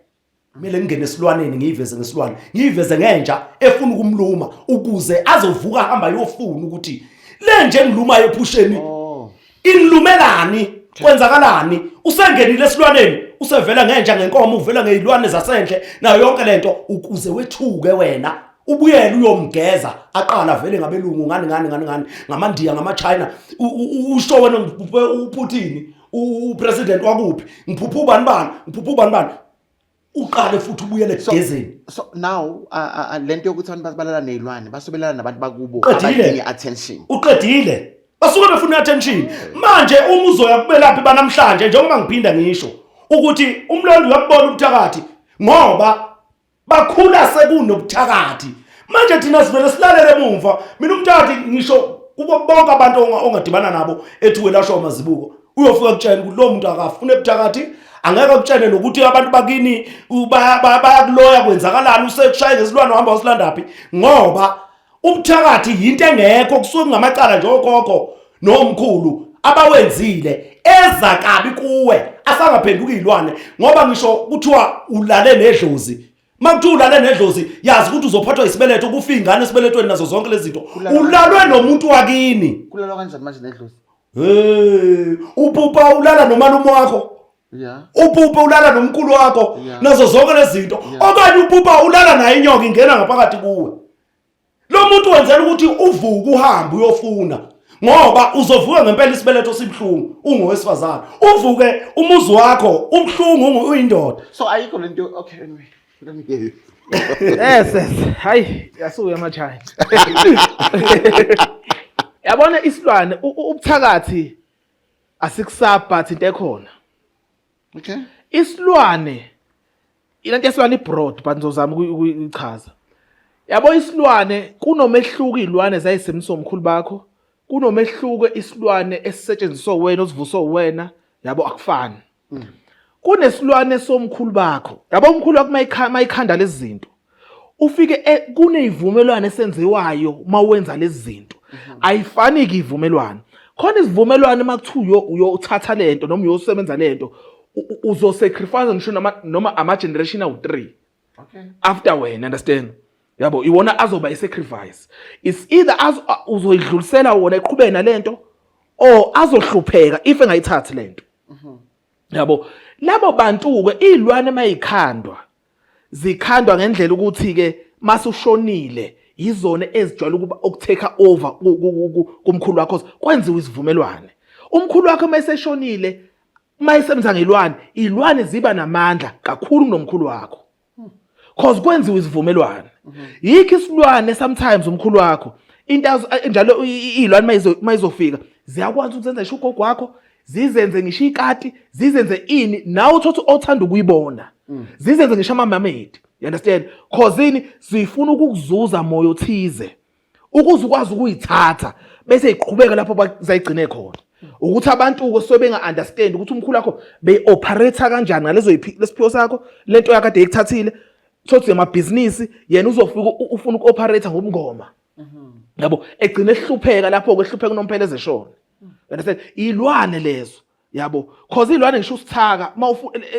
kumele ngingene esilwaneni, ngiyiveze ngesilwane, ngiyiveze ngenja efuna ukumluma, ukuze azovuka ahamba ayofuna ukuthi le nje engilumayo ephusheni ingilumelani, kwenzakalani. Usengenile esilwaneni, usevela ngenja, ngenkomo, uvela ngezilwane zasendle nayo yonke lento, ukuze wethuke wena ubuyele uyomgeza, aqala vele ngabelungu, ngani ngani ngani ngani, ngamaNdiya, ngamaChina, usho wena ngiphuphe uPutin, upresident wakuphi, ngiphuphe ubani bani, ngiphuphe ubani bani, uqale futhi ubuyele ekugezeni.
So now lento yokuthi abantu balala nezilwane, basobelana nabantu bakubo
Qedile.
abadinga attention.
Uqedile, basuke befuna attention. Manje uma uzoya kubelaphi banamhlanje, njengoba ngiphinda ngisho ukuthi umlondi uyakubona ubuthakathi ngoba bakhula sekunobuthakathi. Manje thina sivele silalele emumva. Mina umthakathi ngisho kubo bonke abantu ongadibana nabo ethi welashwa amazibuko, uyofika kutshela ukuthi lo muntu akafune ebuthakathi, angeke akutshene nokuthi abantu bakini bayakuloya, kwenzakalani, usekushaye ngesilwane, uhamba usilandaphi, ngoba ubuthakathi yinto engekho, kusuke kungamacala nje okhokho nomkhulu abawenzile eza kabi kuwe, asangaphenduka izilwane. Ngoba ngisho kuthiwa ulale nedlozi, makuthiwa ulale nedlozi, yazi ukuthi uzophathwa isibeletho, kufa ingane esibelethweni, nazo zonke lezi zinto. Ulalwe nomuntu wakini.
Kulalwa kanjani manje nedlozi?
Hey, uphupha ulala nomalume wakho, uphuphe ulala nomkhulu wakho, nazo zonke lezi zinto, okanye uphupha ulala naye inyoka ingena ngaphakathi kuwe. Lo muntu wenzela ukuthi uvuke uhambe uyofuna, ngoba uzovuka ngempela isibeletho sibuhlungu ungowesifazane, uvuke umuzi wakho ubuhlungu uyindoda.
So ayikho lento. Okay, anyway, let me hear you.
Yes. Hayi, yasuka amaChina. Yabona isilwane, ubuthakathi asikusaba, but into ekhona. Isilwane, ilento yesilwane ibroad, but ngizozama ukuyichaza. Yabo isilwane, kunomehluko izilwane zayisemso omkhulu bakho, kunomehluko isilwane esisetshenziswa wena, osivuswa wena, yabo akufani. Kunesilwane somkhulu bakho. Yabo umkhulu wakho mayikhanda lezi zinto. Ufike e, kunezivumelwano esenziwayo uma wenza lezi zinto. Ayifani ke ivumelwano. Khona isivumelwano uma kuthiwa uyothatha lento noma uyosebenza lento uzosacrifice ngisho noma ama generation awu3. Okay. After wena understand? Yabo iwona azoba i-sacrifice. It's either uzoyidlulisela wona eqhubeke nalento or azohlupheka if engayithathi lento. Yabo labo bantu ke izilwane mayikhandwa zikhandwa ngendlela ukuthi ke masushonile yizona ezijwayele ukuba ukutake over kumkhulu wakho kwenziwa isivumelwane umkhulu wakho mayeseshonile mayesebenza ngelwane ilwane ziba namandla kakhulu kunomkhulu wakho cause kwenziwa isivumelwano yikho isilwane sometimes umkhulu wakho into enjalo iy'lwane mayizofika ziyakwazi ukuzenza ngisho ugogo wakho zizenze ngisho ikati zizenze ini nawe uthotha othanda ukuyibona zizenze ngisho ama-mermaid you understand cause ini zifuna ukukuzuza moya othize ukuze ukwazi ukuyithatha bese iqhubeka lapho bazayigcine khona ukuthi abantu-ke suke benga-understand ukuthi umkhulu wakho beyi-operate kanjani ngalezo lesiphiwo sakho lento yakade ikuthathile thothi amabhizinisi yena uzofika ufuna uku-operate ngobungoma yabo egcine ehlupheka lapho-ke ehlupheka unomphela ezeshona understand iy'lwane lezo yabo cause iy'lwane ngisho usithaka uma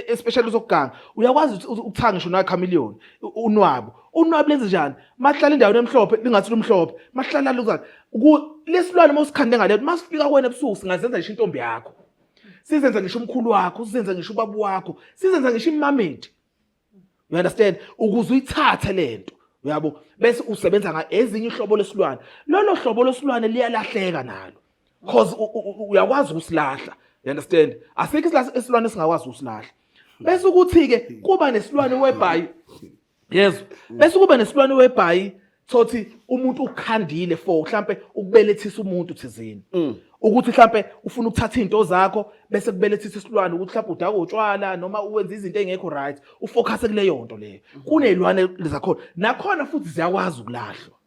especially uzokuganga uyakwazi ukuthaka ngisho nayo chameleon unwabu unwabu lenze njani mahlala endaweni emhlophe lingathi lumhlophe mahlala luzana lesilwane uma usikhande ngale masifika kuwena ebusuku singazenza ngisho intombi yakho sizenza ngisho umkhulu wakho sizenza ngisho ubaba wakho sizenza ngisho imamedi you understand ukuze uyithathe lento uyabo bese usebenza nga ezinye ihlobo lesilwane lolo hlobo lesilwane liyalahleka nalo cause uyakwazi ukusilahla you understand asikho isilwane esingakwazi ukusilahla bese ukuthi ke kuba nesilwane webhayi yezwa bese kuba nesilwane webhayi thothi umuntu ukhandile for mhlambe ukubelethisa umuntu thizeni ukuthi mhlambe ufuna ukuthatha izinto zakho bese kubelethisa isilwane ukuthi mhlambe udaka utshwala noma uwenza izinto ezingekho right ufocus kuleyo nto leyo kunezilwane zakhona nakhona futhi ziyakwazi ukulahlwa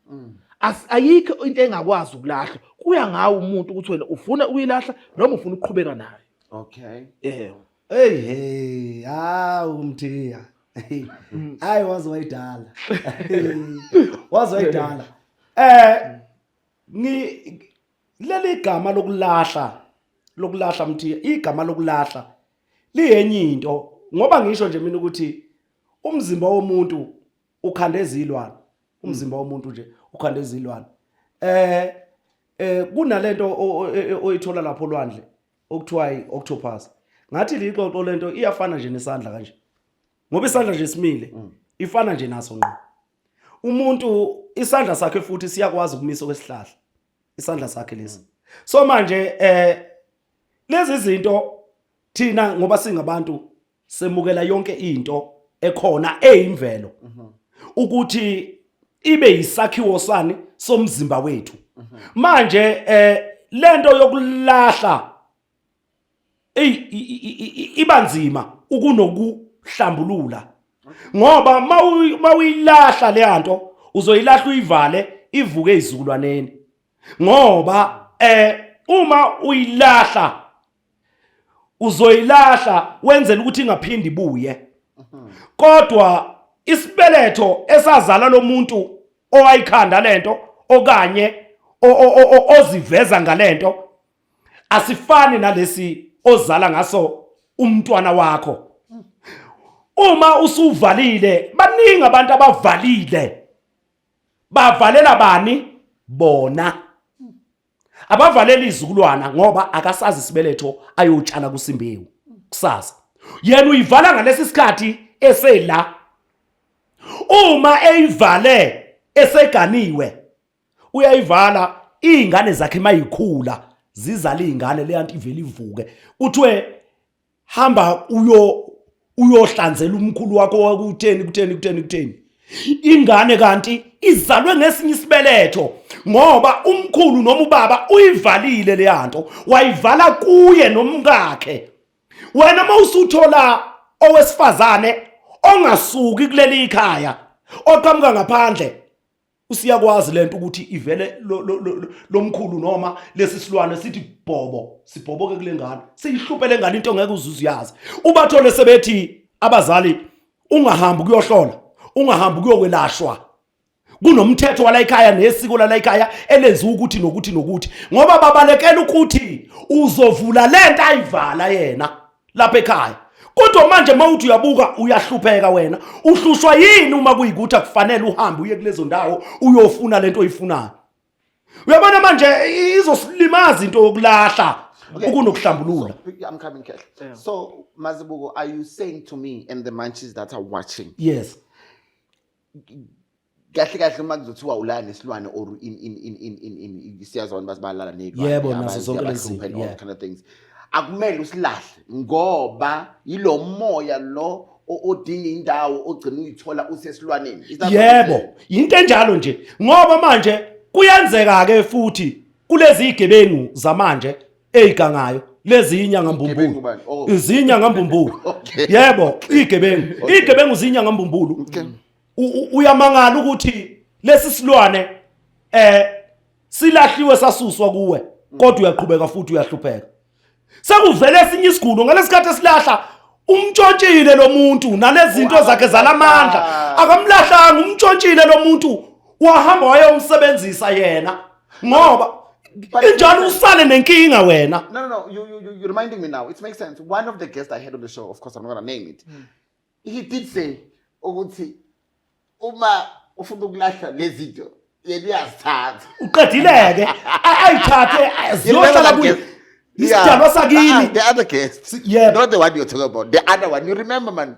ayikho into engakwazi ukulahlwa kuya ngawo umuntu ukuthi wena ufuna ukuyilahla noma ufuna ukuqhubeka nayo
okay
yebo
Hey hey, hawu Mthiya. Hayi waze wayidala. Waze wayidala. Eh ngi leli gama lokulahla lokulahla Mthiya, igama lokulahla liyenye into ngoba ngisho nje mina ukuthi umzimba womuntu ukhanda ezilwane. Umzimba womuntu nje ukhanda ezilwane. Eh eh kunalento oyithola lapho olwandle okuthiwa i-octopus ngathi lixoxo lento iyafana nje nesandla kanje ngoba isandla nje simile ifana nje naso ngqo umuntu isandla sakhe futhi siyakwazi ukumisa kwesihlahla isandla sakhe lesi so manje eh lezi zinto thina ngoba singabantu semukela yonke into ekhona eyimvelo ukuthi ibe yisakhiwo sani somzimba wethu manje eh lento yokulahla iba nzima ukunokuhlambulula ngoba mawuyilahla leyanto uzoyilahla uyivale ivuke izizukulwaneni ngoba eh uma uyilahla uzoyilahla wenzela ukuthi ingaphindi ibuye kodwa isibeletho esazala lomuntu owayikhanda lento okanye oziveza ngalento asifani nalesi ozala ngaso umntwana wakho uma usuvalile baningi abantu abavalile bavalela bani bona abavaleli izizukulwana ngoba akasazi isibeletho ayotshala kusimbewu kusasa yena uyivala ngalesi sikhathi esela uma eyivale eseganiwe uyayivala izingane zakhe mayikhula zizala izingane leyanto ivele ivuke kuthiwe hamba uyo uyohlanzela umkhulu wakho wakutheni kutheni kutheni kutheni ingane kanti izalwe ngesinye isibeletho ngoba umkhulu noma ubaba uyivalile leyanto wayivala kuye nomkakhe wena uma usuthola owesifazane ongasuki kuleli khaya oqhamuka ngaphandle. Usiyakwazi lento ukuthi ivele lomkhulu noma lesi silwane sithi bhobo sibhoboke kule ngane siyihluphe le ngane into ngeke uzuze uyazi. Ubathole sebethi abazali ungahambi kuyohlola, ungahambi kuyokwelashwa. Kunomthetho wala ekhaya nesiko lala ekhaya elenziwa ukuthi nokuthi nokuthi ngoba babalekela ukuthi uzovula lento ayivala yena lapha ekhaya. Kodwa manje mawuthi uyabuka uyahlupheka wena. Uhlushwa yini uma kuyikuthi akufanele uhambe uye kulezo ndawo uyofuna lento oyifunayo? Uyabona manje izosilimaza into yokulahla ukunokuhlambulula.
So, I'm coming, Cash. Yeah. So, Mazibuko, are you saying to me and the munchies that are watching?
Yes.
Kahle kahle uma kuzothiwa ulala nesilwane or in in in in in in siyazi abantu bazibalala nezilwane.
Yebo, nazo zonke lezi zinto,
and all kind of things. Akumele usilahle ngoba yilo moya lo odinga indawo ogcina uyithola usesilwaneni.
Is that what you're Yebo,
saying?
yinto enjalo nje. Ngoba manje kuyenzeka ke futhi kulezi igebengu zamanje ezigangayo lezi inyanga
Igebengu
mbumbulu.
bani? Oh.
Izinyanga mbumbulu.
Okay.
Yebo, igebengu. Igebengu zinyanga mbumbulu.
Okay.
Uyamangala ukuthi lesi silwane silahliwe sasuswa kuwe kodwa uyaqhubeka futhi uyahlupheka. Sekuvele esinye isigulo ngalesikhathi esilahla umtshontshile lo muntu nalezinto zakhe zalamandla akamlahlanga umtshontshile lo muntu wahamba wayomsebenzisa yena ngoba injalo usale nenkinga wena.
No, no, no. You're reminding me now. It makes sense. One of the guests I had on the show, of course, I'm not gonna name it. He did say ukuthi uma ufuna ukulahla lezi zinto yena uyazithatha.
Uqedileke ayithathe ziyohlala kuye. Isidalwa sakini.
The other guest.
Yeah.
Not the one you're talking about. The other one. You remember, man.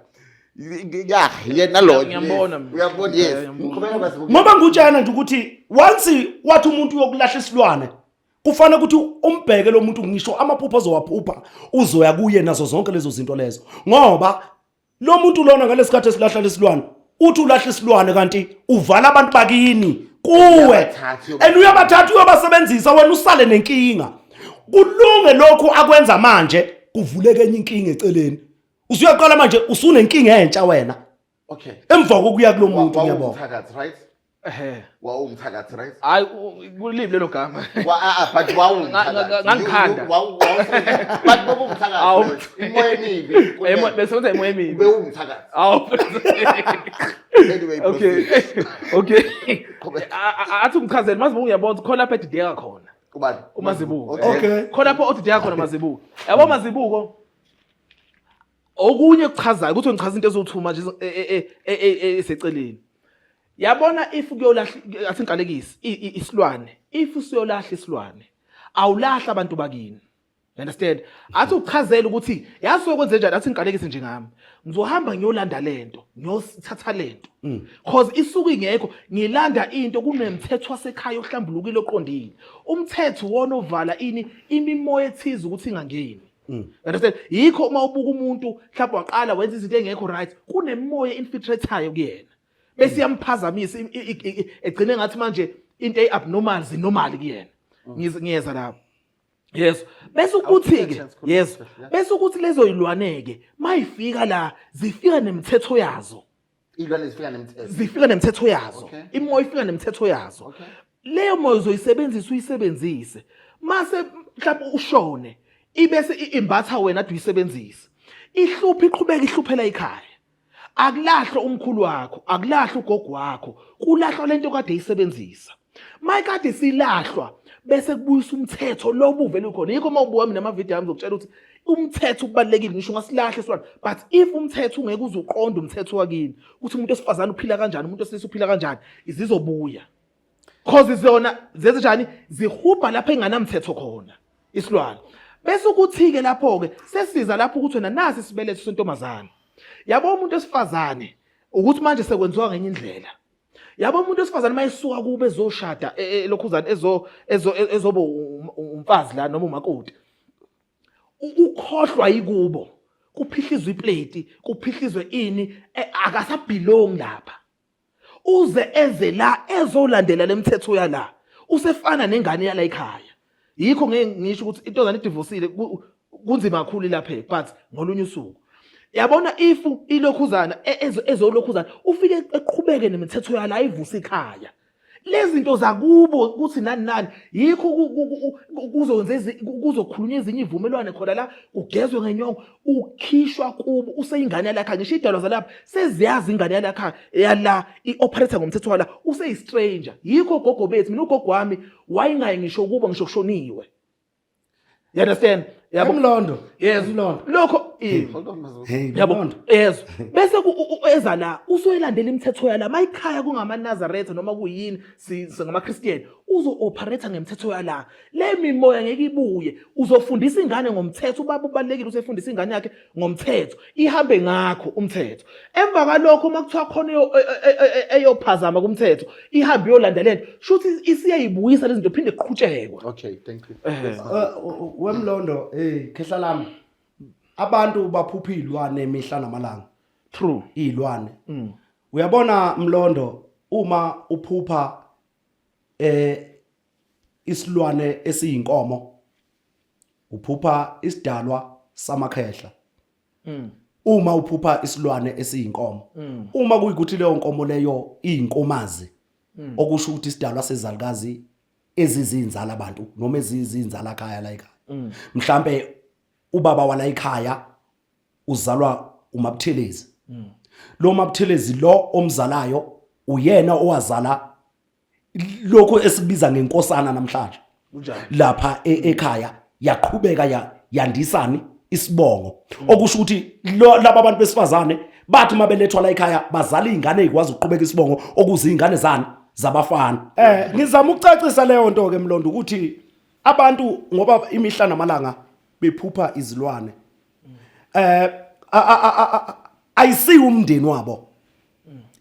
Yeah, yena lo.
Ngiyambona mina.
Uyabona, yes.
Yeah, ngiyambona.
Qhubeka basibuke.
Ngoba ngikutshela nje ukuthi once wathi umuntu uyokulahla isilwane kufanele ukuthi umbheke lo muntu ngisho amaphupho azowaphupha uzoya kuye nazo zonke lezo zinto lezo ngoba lo muntu lona ngalesikhathi esilahla lesilwane uthi ulahla isilwane kanti uvala abantu bakini kuwe
Uyabathatha,
and uyabathatha uyobasebenzisa wena usale nenkinga. Kulunge lokhu akwenza manje kuvuleke enye inkinga eceleni. Usuyaqala manje usunenkinga entsha wena.
Okay.
Emva kokuya kulo muntu ngiyabonga.
Wawumthakathi, right?
Ehhe.
Wawumthakathi, right?
Hayi kuliphi lelo gama?
Wa ah, ah, but wawumthakathi.
Ngangikhanda.
But bobumthakathi.
Awu.
Imoya emibi.
Besebenza imoya emibi.
Bewumthakathi.
Awu.
Anyway,
Okay.
proceed.
Okay.
Qhubeka.
Athi ungichazele Mazibuko uyabona ukuthi khona lapho edideka khona.
Ubani?
UMazibuko.
Okay.
Khona lapho odideka khona Mazibuko. Yabo Mazibuko okunye kuchazayo ukuthi ngichaza into eziwu-2 manje eseceleni. Yabona if kuyolahla athi ngiqalekise isilwane, if usuyolahla isilwane awulahla abantu bakini. You understand? Athi uchazele ukuthi yazi sokwenze njani athi ngiqalekise nje ngami. Ngizohamba ngiyolanda lento, ngiyothatha lento. Cause isuke ingekho, ngilanda into kunemthetho wasekhaya ohlambulukile oqondile. Umthetho wona ovala ini imimoya ethize ukuthi ingangeni. Understand? Yikho uma ubuka umuntu mhlawumbe waqala wenza izinto engekho right, kunemimoya infiltrate-ayo kuyena. Bese iyamphazamisa egcine ngathi manje into eyi-abnormal zinormal kuyena. Ngiyeza lapho. Yes. Bese ukuthi ke, yes. Bese ukuthi lezo yilwane ke mayifika la zifika nemithetho yazo.
Iy'lwane zifika nemithetho.
Zifika nemithetho yazo.
Okay.
Imoya ifika nemithetho yazo.
Okay.
Leyo moya uzoyisebenzisa uyisebenzise. Mase mhlawumbe ushone ibese imbatha wena ade uyisebenzise. Ihluphe iqhubeka ihluphela ikhaya. Akulahlwa umkhulu wakho, akulahlwa ugogo wakho, kulahlwa lento kade isebenzisa. Mayikade silahlwa bese kubuyisa umthetho lo ubuvele ukhona. Yikho uma ubuka mina ama-video ami ngizokutshela ukuthi umthetho ubalulekile ngisho ungasilahla isilwane but if umthetho ungeke uze uqonde umthetho wakini ukuthi umuntu wesifazane uphila kanjani, umuntu wesilisa uphila kanjani, zizobuya. Cause zona zenze njani zihubha lapho enganamthetho khona isilwane. Bese ukuthi-ke lapho-ke sesiza lapho ukuthi wena nasi isibeletho sentombazane. Yabo umuntu wesifazane ukuthi manje sekwenziwa ngenye indlela. Yabo umuntu wesifazane mayesuka kube ezoshada elokhuzana ezoba umfazi la noma umakoti. Ukhohlwa yikubo. Kuphihlizwe iplate, kuphihlizwe ini, akasabelong lapha. Uze eze la ezolandela lemithetho yala. Usefana nengane yala ekhaya. Yikho ngeke ngisho ukuthi intombazane idivosile kunzima kakhulu lapha but ngolunye usuku. Yabona if ilokhuzana ezolokhuzana ufike eqhubeke nemithetho yala ayivuse ikhaya. Lezi zinto zakubo ukuthi nani nani yikho kuzokwenza kuzokhulunywa ezinye ivumelwane khona la kugezwe ngenyongo ukhishwa kubo useyingane yalakha ngisho idalwa zalapha seziyazi ingane yalakha yala i-operator ngomthetho wala useyi-stranger yikho gogo bethu mina ugogo wami wayengayi ngisho kubo ngisho kushoniwe. You understand?
Yabo Mlondo.
Yes.
Mlondo.
Lokho
eh. Hold on Mazuba.
Hey,
Yabo.
Mlondo.
Yes. Bese eza la usoyilandela imithetho yala mayikhaya kungamaNazaretha noma kuyini singamaChristian uzo operate ngemithetho yala. Le mimoya ngeke ibuye. Uzofundisa ingane ngomthetho ubaba ubalekile usefundisa ingane yakhe ngomthetho. Ihambe ngakho umthetho. Emva kwalokho uma kuthiwa khona eyophazama kumthetho ihambe iyolanda lento shuthi isiyayibuyisa lezi zinto phinde kuqhutshekwe.
Okay, thank you.
Wemlondo, hey khehla lami. Abantu baphupha izilwane imihla namalanga.
True.
Izilwane. Uyabona Mlondo uma uphupha isilwane esiyinkomo uphupha isidalwa samakhehla. Uma uphupha isilwane esiyinkomo uma kuyikuthi leyo nkomo leyo iyinkomazi okusho ukuthi isidalwa sezalukazi ezizinzala abantu noma ezizinzala khaya la ekhaya mhlambe ubaba wala ekhaya uzalwa uMabuthelezi lo Mabuthelezi lo omzalayo uyena owazala lokho esibiza ngenkosana namhlanje
Kunjani?
Lapha ekhaya yaqhubeka ya yandisani isibongo okusho ukuthi laba abantu besifazane bathi uma belethwa la ekhaya bazala izingane ezikwazi ukuqhubeka isibongo okuzingane zani zabafana. Ngizama ukucacisa leyo nto ke Mlondo ukuthi abantu ngoba imihla namalanga bephupha izilwane ayisiwo umndeni wabo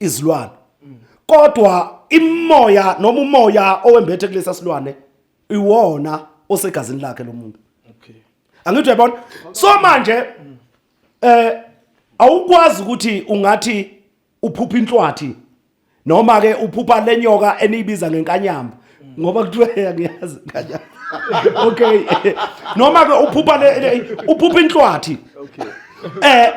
izilwane kodwa imoya noma umoya owembethe kulesa silwane iwona osegazini lakhe lo muntu.
Okay.
Angithi uyabona? So manje awukwazi ukuthi ungathi uphupha inhlwathi noma ke uphupha lenyoka eniyibiza ngenkanyamba ngoba kuthiwa angiyazi inkanyamba. Okay, noma ke uphupha le uphupha inhlwathi.
Okay.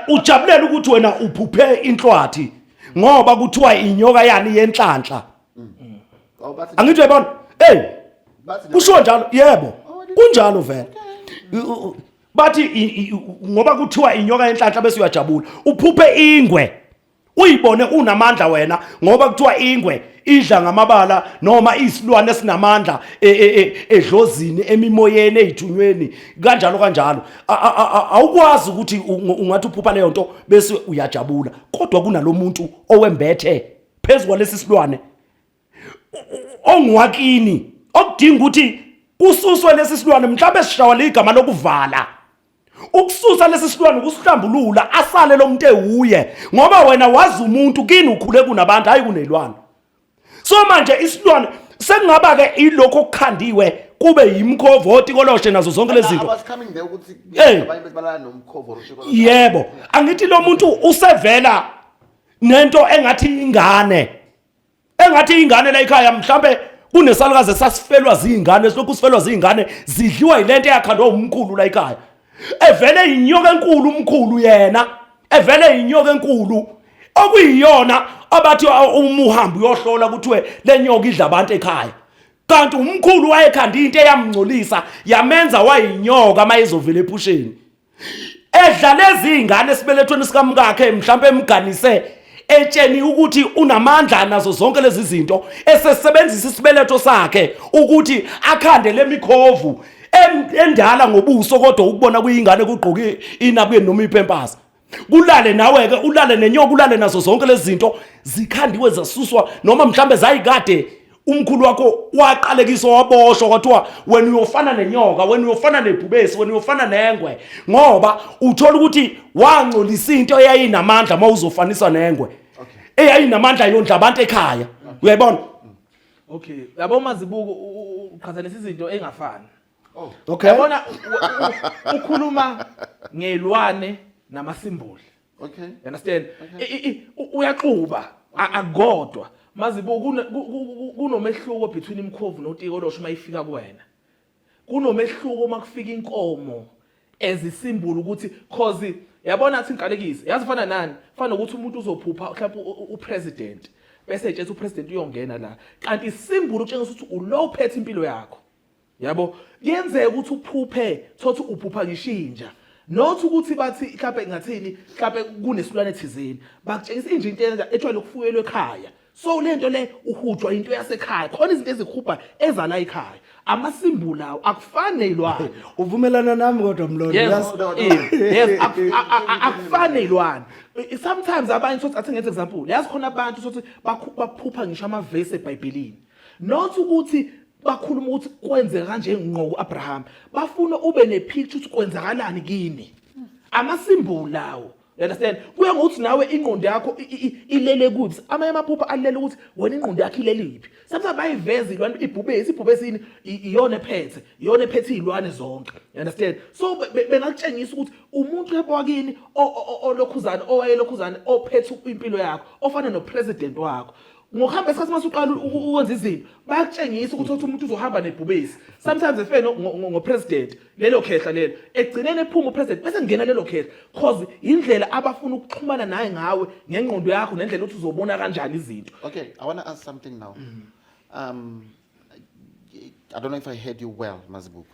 Ujabulela ukuthi wena uphuphe inhlwathi ngoba kuthiwa inyoka yani yenhlanhla.
Oh, bathi
Angithi uyabona? Hey,
bathi
kusho njalo yebo. Kunjalo vele. Bathi ngoba kuthiwa inyoka yenhlanhla bese uyajabula. Uphuphe ingwe. Uyibone unamandla wena ngoba kuthiwa ingwe idla ngamabala noma isilwane esinamandla edlozini emimoyeni ezithunyweni kanjalo kanjalo. Awukwazi ukuthi ungathi uphupha leyo nto bese uyajabula kodwa kunalomuntu owembethe phezu kwalesi silwane onguwakini okudinga ukuthi kususwe lesi silwane mhlawumbe sishawa ligama lokuvala ukususa lesi silwane ukusihlambulula asale lo muntu ewuye ngoba wena wazi umuntu kini ukhule kunabantu hayi kunelwane. So manje isilwane sekungaba ke ilokho okukhandiwe kube yimkhovo otikoloshe nazo zonke lezi zinto.
I was coming there ukuthi
Hey.
abanye bebalala nomkhovo rotikoloshe.
Yebo, angithi lo muntu usevela nento engathi ingane engathi ingane la ekhaya mhlambe kunesalukazi esasifelwa zingane silokhu sifelwa zingane zidliwa yilento eyakhandwa umkhulu la ekhaya evele inyoka enkulu umkhulu yena evele inyoka enkulu okuyiyona abathi uma uhamba uyohlola kuthiwe lenyoka idla abantu ekhaya kanti umkhulu wayekhanda into eyamngcolisa yamenza wayinyoka mayezovela ephusheni edla lezi ingane esibelethweni sikamkakhe mhlawumbe emganise etsheni ukuthi unamandla nazo zonke lezi zinto esesebenzisa isibeletho sakhe ukuthi akhande lemikhovu endala ngobuso kodwa ukubona kuyingane kugqoke inabukeni noma ipampers kulale nawe ke ulale nenyoka ulale nazo zonke lezi zinto zikhandiwe zasuswa noma mhlambe zayikade umkhulu wakho waqalekiswa waboshwa kwathiwa wena uyofana nenyoka wena uyofana nebhubesi wena uyofana nengwe ngoba uthola ukuthi wangcolisa into eyayinamandla uma uzofanisa nengwe eyayinamandla yondla abantu ekhaya uyayibona.
Okay, yabo Mazibuko uqhathanisa izinto engafani.
Oh.
Okay.
Yabona ukhuluma ngelwane namasimboli.
Okay.
You understand? Uyaxuba akodwa. Mazibuko kunomehluko between imkhovu notikolosho uma ifika kuwena. Kunomehluko uma kufika inkomo ezisimbulu ukuthi cause yabona athi ngiqalekise yazi fana nani fana nokuthi umuntu uzophupha mhlawumbe upresident Bese etshela upresident uyongena la. Kanti isimbulu utshengisa ukuthi ulo uphethe impilo yakho. Yabo, kuyenzeka ukuthi uphuphe, thothi uphupha ngishinja. Not ukuthi bathi mhlawumbe ngathini, mhlawumbe kunesilwane thizeni. Bakutshengisa inje into enza ejwayele ukufuyelwa ekhaya. So lento le uhujwa into yasekhaya. Khona izinto ezihubha ezala ekhaya. Amasimbu lawo akufani nezilwane.
Uvumelana nami kodwa Mlondo.
Yes,
Uyazi-
yes, akufani nezilwane. Sometimes abanye sothi athi ngenze example. Yazi khona abantu sothi baphupha ngisho amavesi eBhayibhelini. Not ukuthi bakhuluma ukuthi kwenzeka kanje ngqo kuAbraham. Bafuna ube nepicture ukuthi kwenzakalani kini. Amasimboli lawo. You understand? Kuya ngokuthi nawe ingqondo yakho ilele kuphi. Amanye amaphupho alele ukuthi wena ingqondo yakho ilele iphi. Sometimes bayiveza ilwane ibhubesi, ibhubesi yini iyona ephethe, iyona ephethe izilwane zonke. You understand? So bengakutshengisa ukuthi umuntu wakini olokhuzana owayelokhuzana ophethe impilo yakho, ofana nopresident wakho. Ngokuhamba isikhathi mase uqala ukwenza izinto, bayakutshengisa ukuthi uthi umuntu uzohamba nebhubesi. Sometimes efene ngopresident lelo khehla lelo. Egcineni ephuma upresident bese kungena lelo khehla cause indlela abafuna ukuxhumana naye ngawe ngengqondo yakho nendlela ukuthi uzobona kanjani izinto.
Okay, I want to ask something now. I don't know if I heard you well, Mazibuko.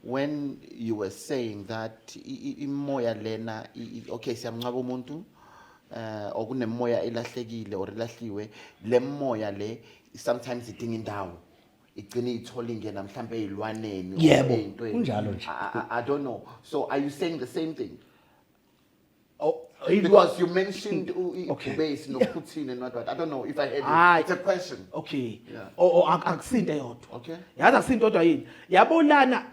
When you were saying that imoya lena okay, siyamncaba umuntu okunemoya elahlekile or elahliwe, le moya le sometimes idinga indawo, igcine ithola ingena mhlambe ezilwaneni or
Yebo,
ey'ntweni.
kunjalo nje.
I don't know. So are you saying the same thing?
Oh,
Because you mentioned
Okay.
ibhubesi noPutin and what, what. I don't know if I heard you.
Hayi.
It's a question.
Okay.
Yeah.
O akusinto eyodwa.
Okay.
Yazi akusinto eyodwa yini? Yabo lana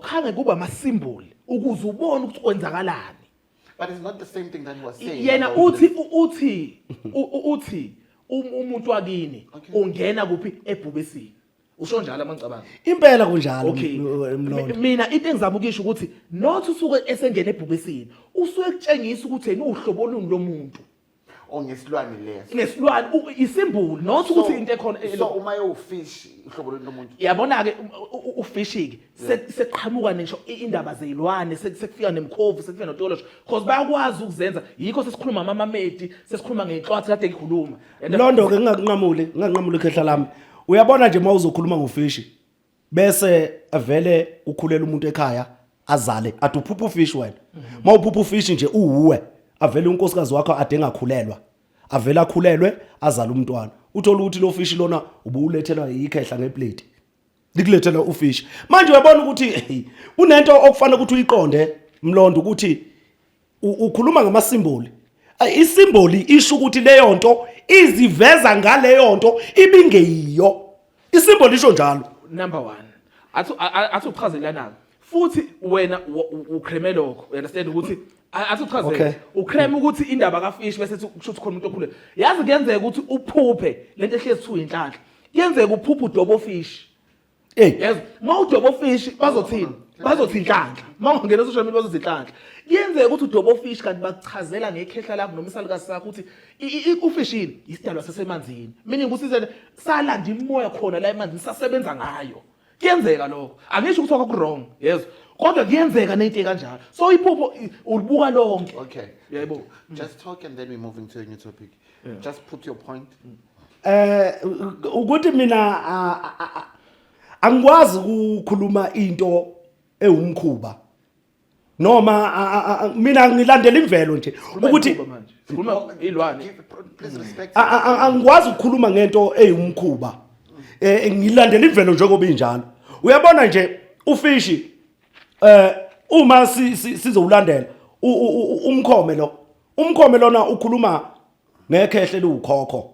khange kuba ama symbol ukuze ubone ukuthi kwenzakalani.
But it's not the same thing that he was saying.
Yena
about
uthi
this.
uthi uthi umuntu wakini
Okay.
ungena kuphi ebhubesini. Usho njalo mangicabanga.
Impela kunjalo.
Okay.
Mlondo.
Mina into engizama ukisho ukuthi not usuke esengena ebhubesini, usuke kutshengisa ukuthi yena uhlobo oluni lomuntu.
Ongesilwane leso.
Ngesilwane isimboli not ukuthi into ekhona
So uma ufish uhlobo lomuntu.
Yabona ke ufish ke seqhamuka ngisho indaba zezilwane, sekufika nemkhovu, sekufika notolosho because bayakwazi ukuzenza. Yikho sesikhuluma amamamedi, sesikhuluma ngenhlwathi kade ngikhuluma.
Mlondo ke ngingakunqamuli ikhehla lami. Uyabona nje uma uzokhuluma ngofishi bese avele ukhulela umuntu ekhaya azale athi uphupha ufish wena. Uma uphupha ufish nje uwuwe avele unkosikazi wakho ade engakhulelwa, avele akhulelwe azale umntwana. Uthola ukuthi lo fish lona ubuwulethelwa yikhehla ngeplate, likulethela ufish. Manje uyabona ukuthi kunento okufanele ukuthi uyiqonde Mlondo, ukuthi ukhuluma ngamasimboli. Isimboli isho ukuthi leyo nto iziveza ngaleyo nto ibingeyiyo. Isimboli isho njalo.
Number 1, athi uchazelana futhi wena ucreme lokho, you understand ukuthi athi uchazele ucreme ukuthi indaba kafish bese kusho ukuthi khona umuntu okhule. Yazi kuyenzeka ukuthi uphuphe lento ehlezi kuthiwa inhlanhla, kuyenzeka uphuphe udobo fish.
Hey.
Yes, uma udobo fish bazothini? Bazothi inhlanhla. Uma ungena social media bazothi inhlanhla. Kuyenzeka ukuthi udobo fish kanti bakuchazela ngekhehla lakho noma isalukazi sakho ukuthi ufish yini? Isidalwa sasemanzini. Meaning ukuthi salanda imoya khona la emanzini sasebenza ngayo. Kuyenzeka lokho. Angisho ukuthi akukho wrong, yes. Kodwa kuyenzeka nento kanjalo. So iphupho ulibuka lonke.
Okay.
Yebo.
Just talk and then we move into a new topic. Just put your point.
Ukuthi mina angikwazi ukukhuluma into ewumkhuba noma mina ngilandela imvelo nje ukuthi
sikhuluma ilwane.
Please respect.
Angikwazi ukukhuluma ngento eyumkhuba. Ngilandela imvelo njengoba injalo. Uyabona nje ufishi uma sizowulandela umkhome lo. Umkhome lona ukhuluma ngekhehle eliwukhokho.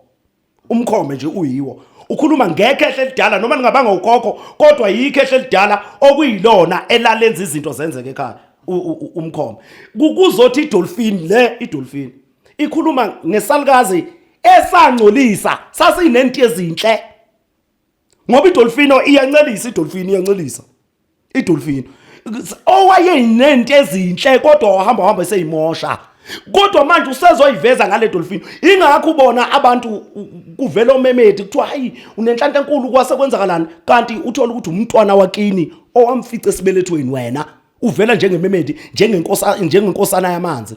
Umkhome nje uyiwo. Ukhuluma ngekhehle elidala noma lingabanga ukhokho kodwa yikhehle elidala okuyilona elalenza izinto zenzeke ekhaya. Umkhome. Kuzothi idolphin le, idolphin ikhuluma ngesalukazi esangcolisa sasinento ezinhle. Ngoba idolfino iyancelisa, idolfini iyancelisa. Idolfino owayeyinento ezinhle kodwa wahamba wahamba eseyimosha. Kodwa manje usezoyiveza ngale dolfino. Ingakho ubona abantu kuvela omemedi kuthiwa hayi unenhlanhla enkulu kwase kwenzakalani, kanti uthola ukuthi umntwana wakini owamfica esibelethweni wena uvela njengememedi, njengenkosana yamanzi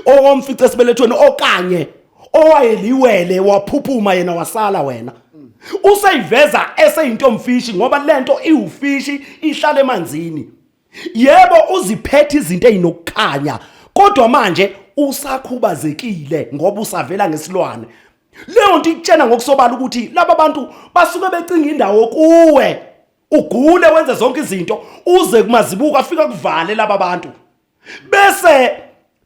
owamfica esibelethweni, okanye Owayeliwele waphuphuma yena wasala wena. Useyiveza eseyintomfishi ngoba lento iwufishi ihlala emanzini. Yebo uziphethe izinto ezinokukhanya kodwa manje usakhubazekile ngoba usavela ngesilwane. Leyo nto ikutshena ngokusobala ukuthi laba bantu basuke becinga indawo kuwe. Ugule wenze zonke izinto uze kumazibuko afika kuvale laba bantu. Bese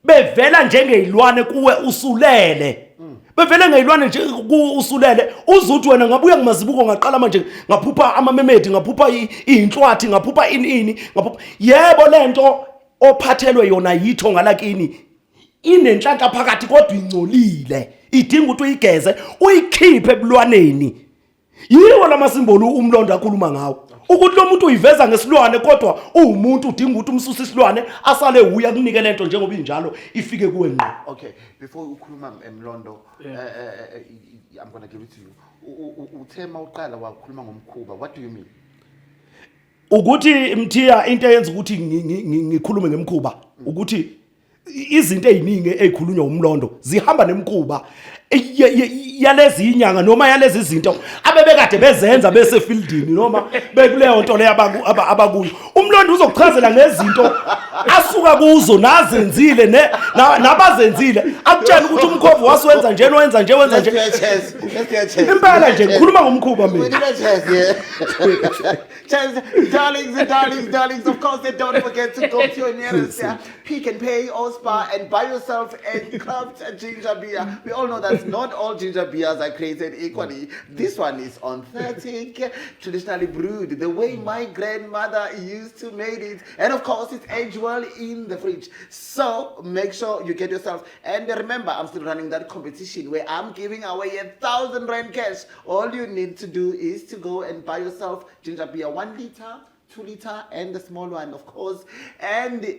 bevela njengezilwane kuwe usulele. Bevele ngezilwane nje usulele uzuthi wena ngabuya ngimazibuko ngaqala manje ngaphupha amamemedi ngaphupha izinhlwathi ngaphupha ini ini ngaphupha yebo lento ophathelwe yona yitho ngalakini inenhlanhla phakathi kodwa ingcolile idinga ukuthi uyigeze uyikhiphe ebulwaneni. Yiwo lamasimboli umlondo akhuluma ngawo ukuthi lo muntu uyiveza ngesilwane kodwa uwumuntu udinga ukuthi umsuse isilwane asale uya kunike lento njengoba injalo ifike kuwe ngqo.
Okay, before ukhuluma Mlondo, I'm going to give it to you. Uthe mawuqala wakhuluma ngomkhuba. What do you mean?
Ukuthi Mthiya into eyenza ukuthi ngikhulume ngemkhuba ukuthi izinto eziningi ezikhulunywa umlondo zihamba nemkhuba yalezi inyanga noma yalezi zinto abebekade bezenza bese fieldini noma bekuleyo nto leyo abakuyo. Umlondo uzokuchazela ngezinto asuka kuzo nazenzile nabazenzile akutshela ukuthi umkhovu wasiwenza nje wenza nje wenza nje. Impela nje ngikhuluma ngomkhuba mina.
Cheers, darlings and darlings, darlings. Of course, and don't forget to go to your nearest Pick n Pay or Spar and buy yourself a craft ginger beer. We all know that not all ginger beers are created equally. This one is authentic, traditionally brewed the way my grandmother used to make it. And of course, it's aged well in the fridge. So make sure you get yourself. And remember, I'm still running that competition where I'm giving away 1,000 rand cash. All you need to do is to go and buy yourself ginger beer, 1 liter, 2 liter, and the small one, of course. And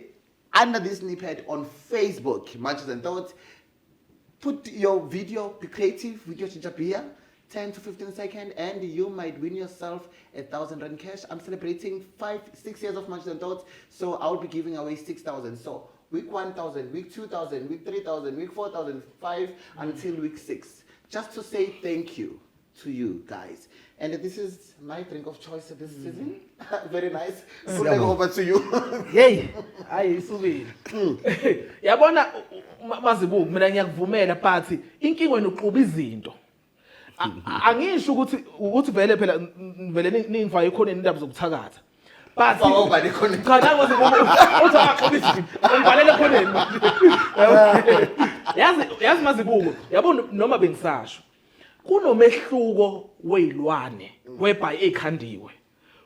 under this snippet on Facebook, Munchies and Thoughts, put your video, be creative with your ginger beer, 10 to 15 seconds, and you might win yourself 1,000 rand cash. I'm celebrating 5-6 years of Munchies and Thoughts, so I'll be giving away 6,000. So week 1,000, week 2,000, week 3,000, week 4,000, 5, until week 6. Just to say thank you to you guys. And this is my drink of choice this season. Very nice. Put over to you.
Hey, hayi isukile. Yabona Mazibuko mina ngiyakuvumela but inkinga wena uxuba izinto. Angisho ukuthi vele phela vele ningifake ekhoneni indaba zokuthakatha. But cha nango uthi axuba izinto. Ngivalele ekhoneni. Yazi Mazibuko, yabona noma bengisasho. Kunomehluko wezilwane whereby ekhandiwe.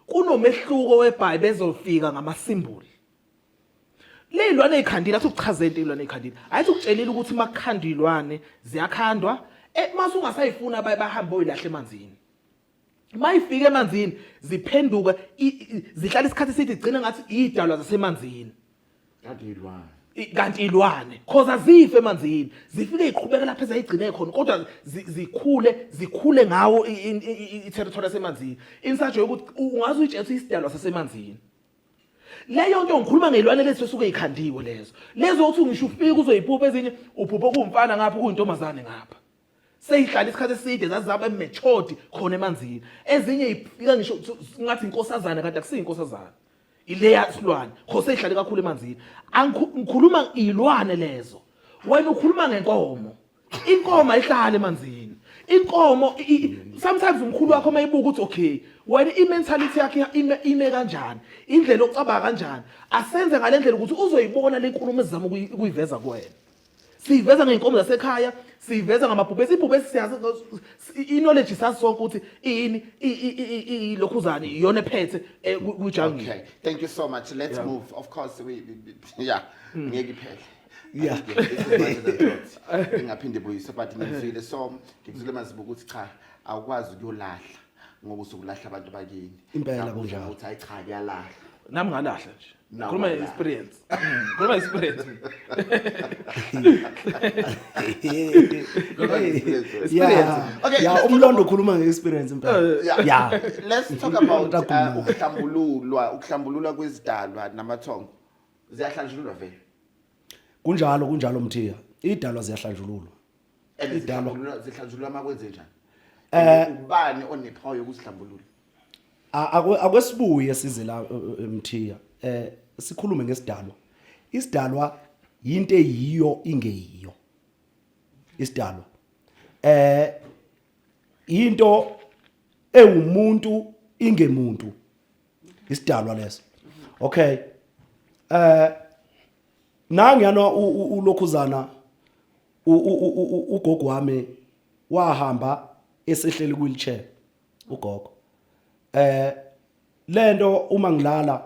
Kunomehluko whereby bezofika ngamasimboli. Lezilwane ezikhandile athi ukuchazela into izilwane ezikhandile. Ayithi ukutshelile ukuthi makukhandwa izilwane ziyakhandwa mase ungasayifuna abaye bahambe oyilahla emanzini. Mayifika emanzini ziphenduka zihlala isikhathi eside igcina ngathi idalwa zasemanzini.
Kanti ilwane.
Kanti ilwane cause azife emanzini zifike iqhubeka lapha ezayigcine khona kodwa zikhule ngawo i-territory yasemanzini in such a way ukuthi ungaze uyitshela ukuthi isidalwa sasemanzini. Leyo nto ngikhuluma ngeyilwane lezi esuke ikhandiwe lezo uthi ngisho ufike uzoyiphupha ezinye uphupha kuwumfana ngapha kuyintombazane ngapha seyihlala isikhathi eside zazaba matured khona emanzini ezinye ifika ngisho ngathi inkosazana kanti akusiyinkosazana ileya silwane kho seyihlale kakhulu emanzini. Ngikhuluma ilwane lezo, wena ukhuluma ngenkomo. Inkomo ayihlali emanzini. Inkomo sometimes umkhulu wakho mayibuka ukuthi okay wena i-mentality yakhe ime kanjani, indlela ocabanga kanjani, asenze ngale ndlela ukuthi uzoyibona le nkulumo ezizama ukuyiveza kuwena. Siyiveza ngey'nkomo zasekhaya, siyiveza ngamabhubesi. Ibhubesi siyazi i-knowledge sazi sonke ukuthi iyini ilokhuzane iyona ephethe kwi-jungle.
Okay, thank you so much. Let's move. Of course we yeah, ngeke iphele. Ingaphinde ibuyise but ngizwile so ngikuzwile Mazibuko ukuthi cha awukwazi ukuyolahla ngoba usukulahla abantu bakini.
Impela kunjalo.
Ukuthi hayi cha kuyalahla.
Nami ngalahla nje. Khuluma experience. Khuluma experience.
Okay, yeah, umlondo ukhuluma nge-experience impela. Yeah.
Let's talk about ukuhlambululwa kwezidalwa namathongo. Ziyahlanjululwa vele.
Kunjalo, kunjalo Mthiya. Idalwa ziyahlanjululwa.
And
Idalwa.
zihlanjululwa uma kwenze njani? Eh, ubani onepower yokuzihlambulula?
Akwesibuye size la Mthiya, sikhulume ngesidalwa. Isidalwa yinto eyiyo ingeyiyo. Isidalwa into ewumuntu ingemuntu, isidalwa leso. Okay, nangiyana ulokhuzana ugogo wami wahamba esehleli wheelchair ugogo. Lento uma ngilala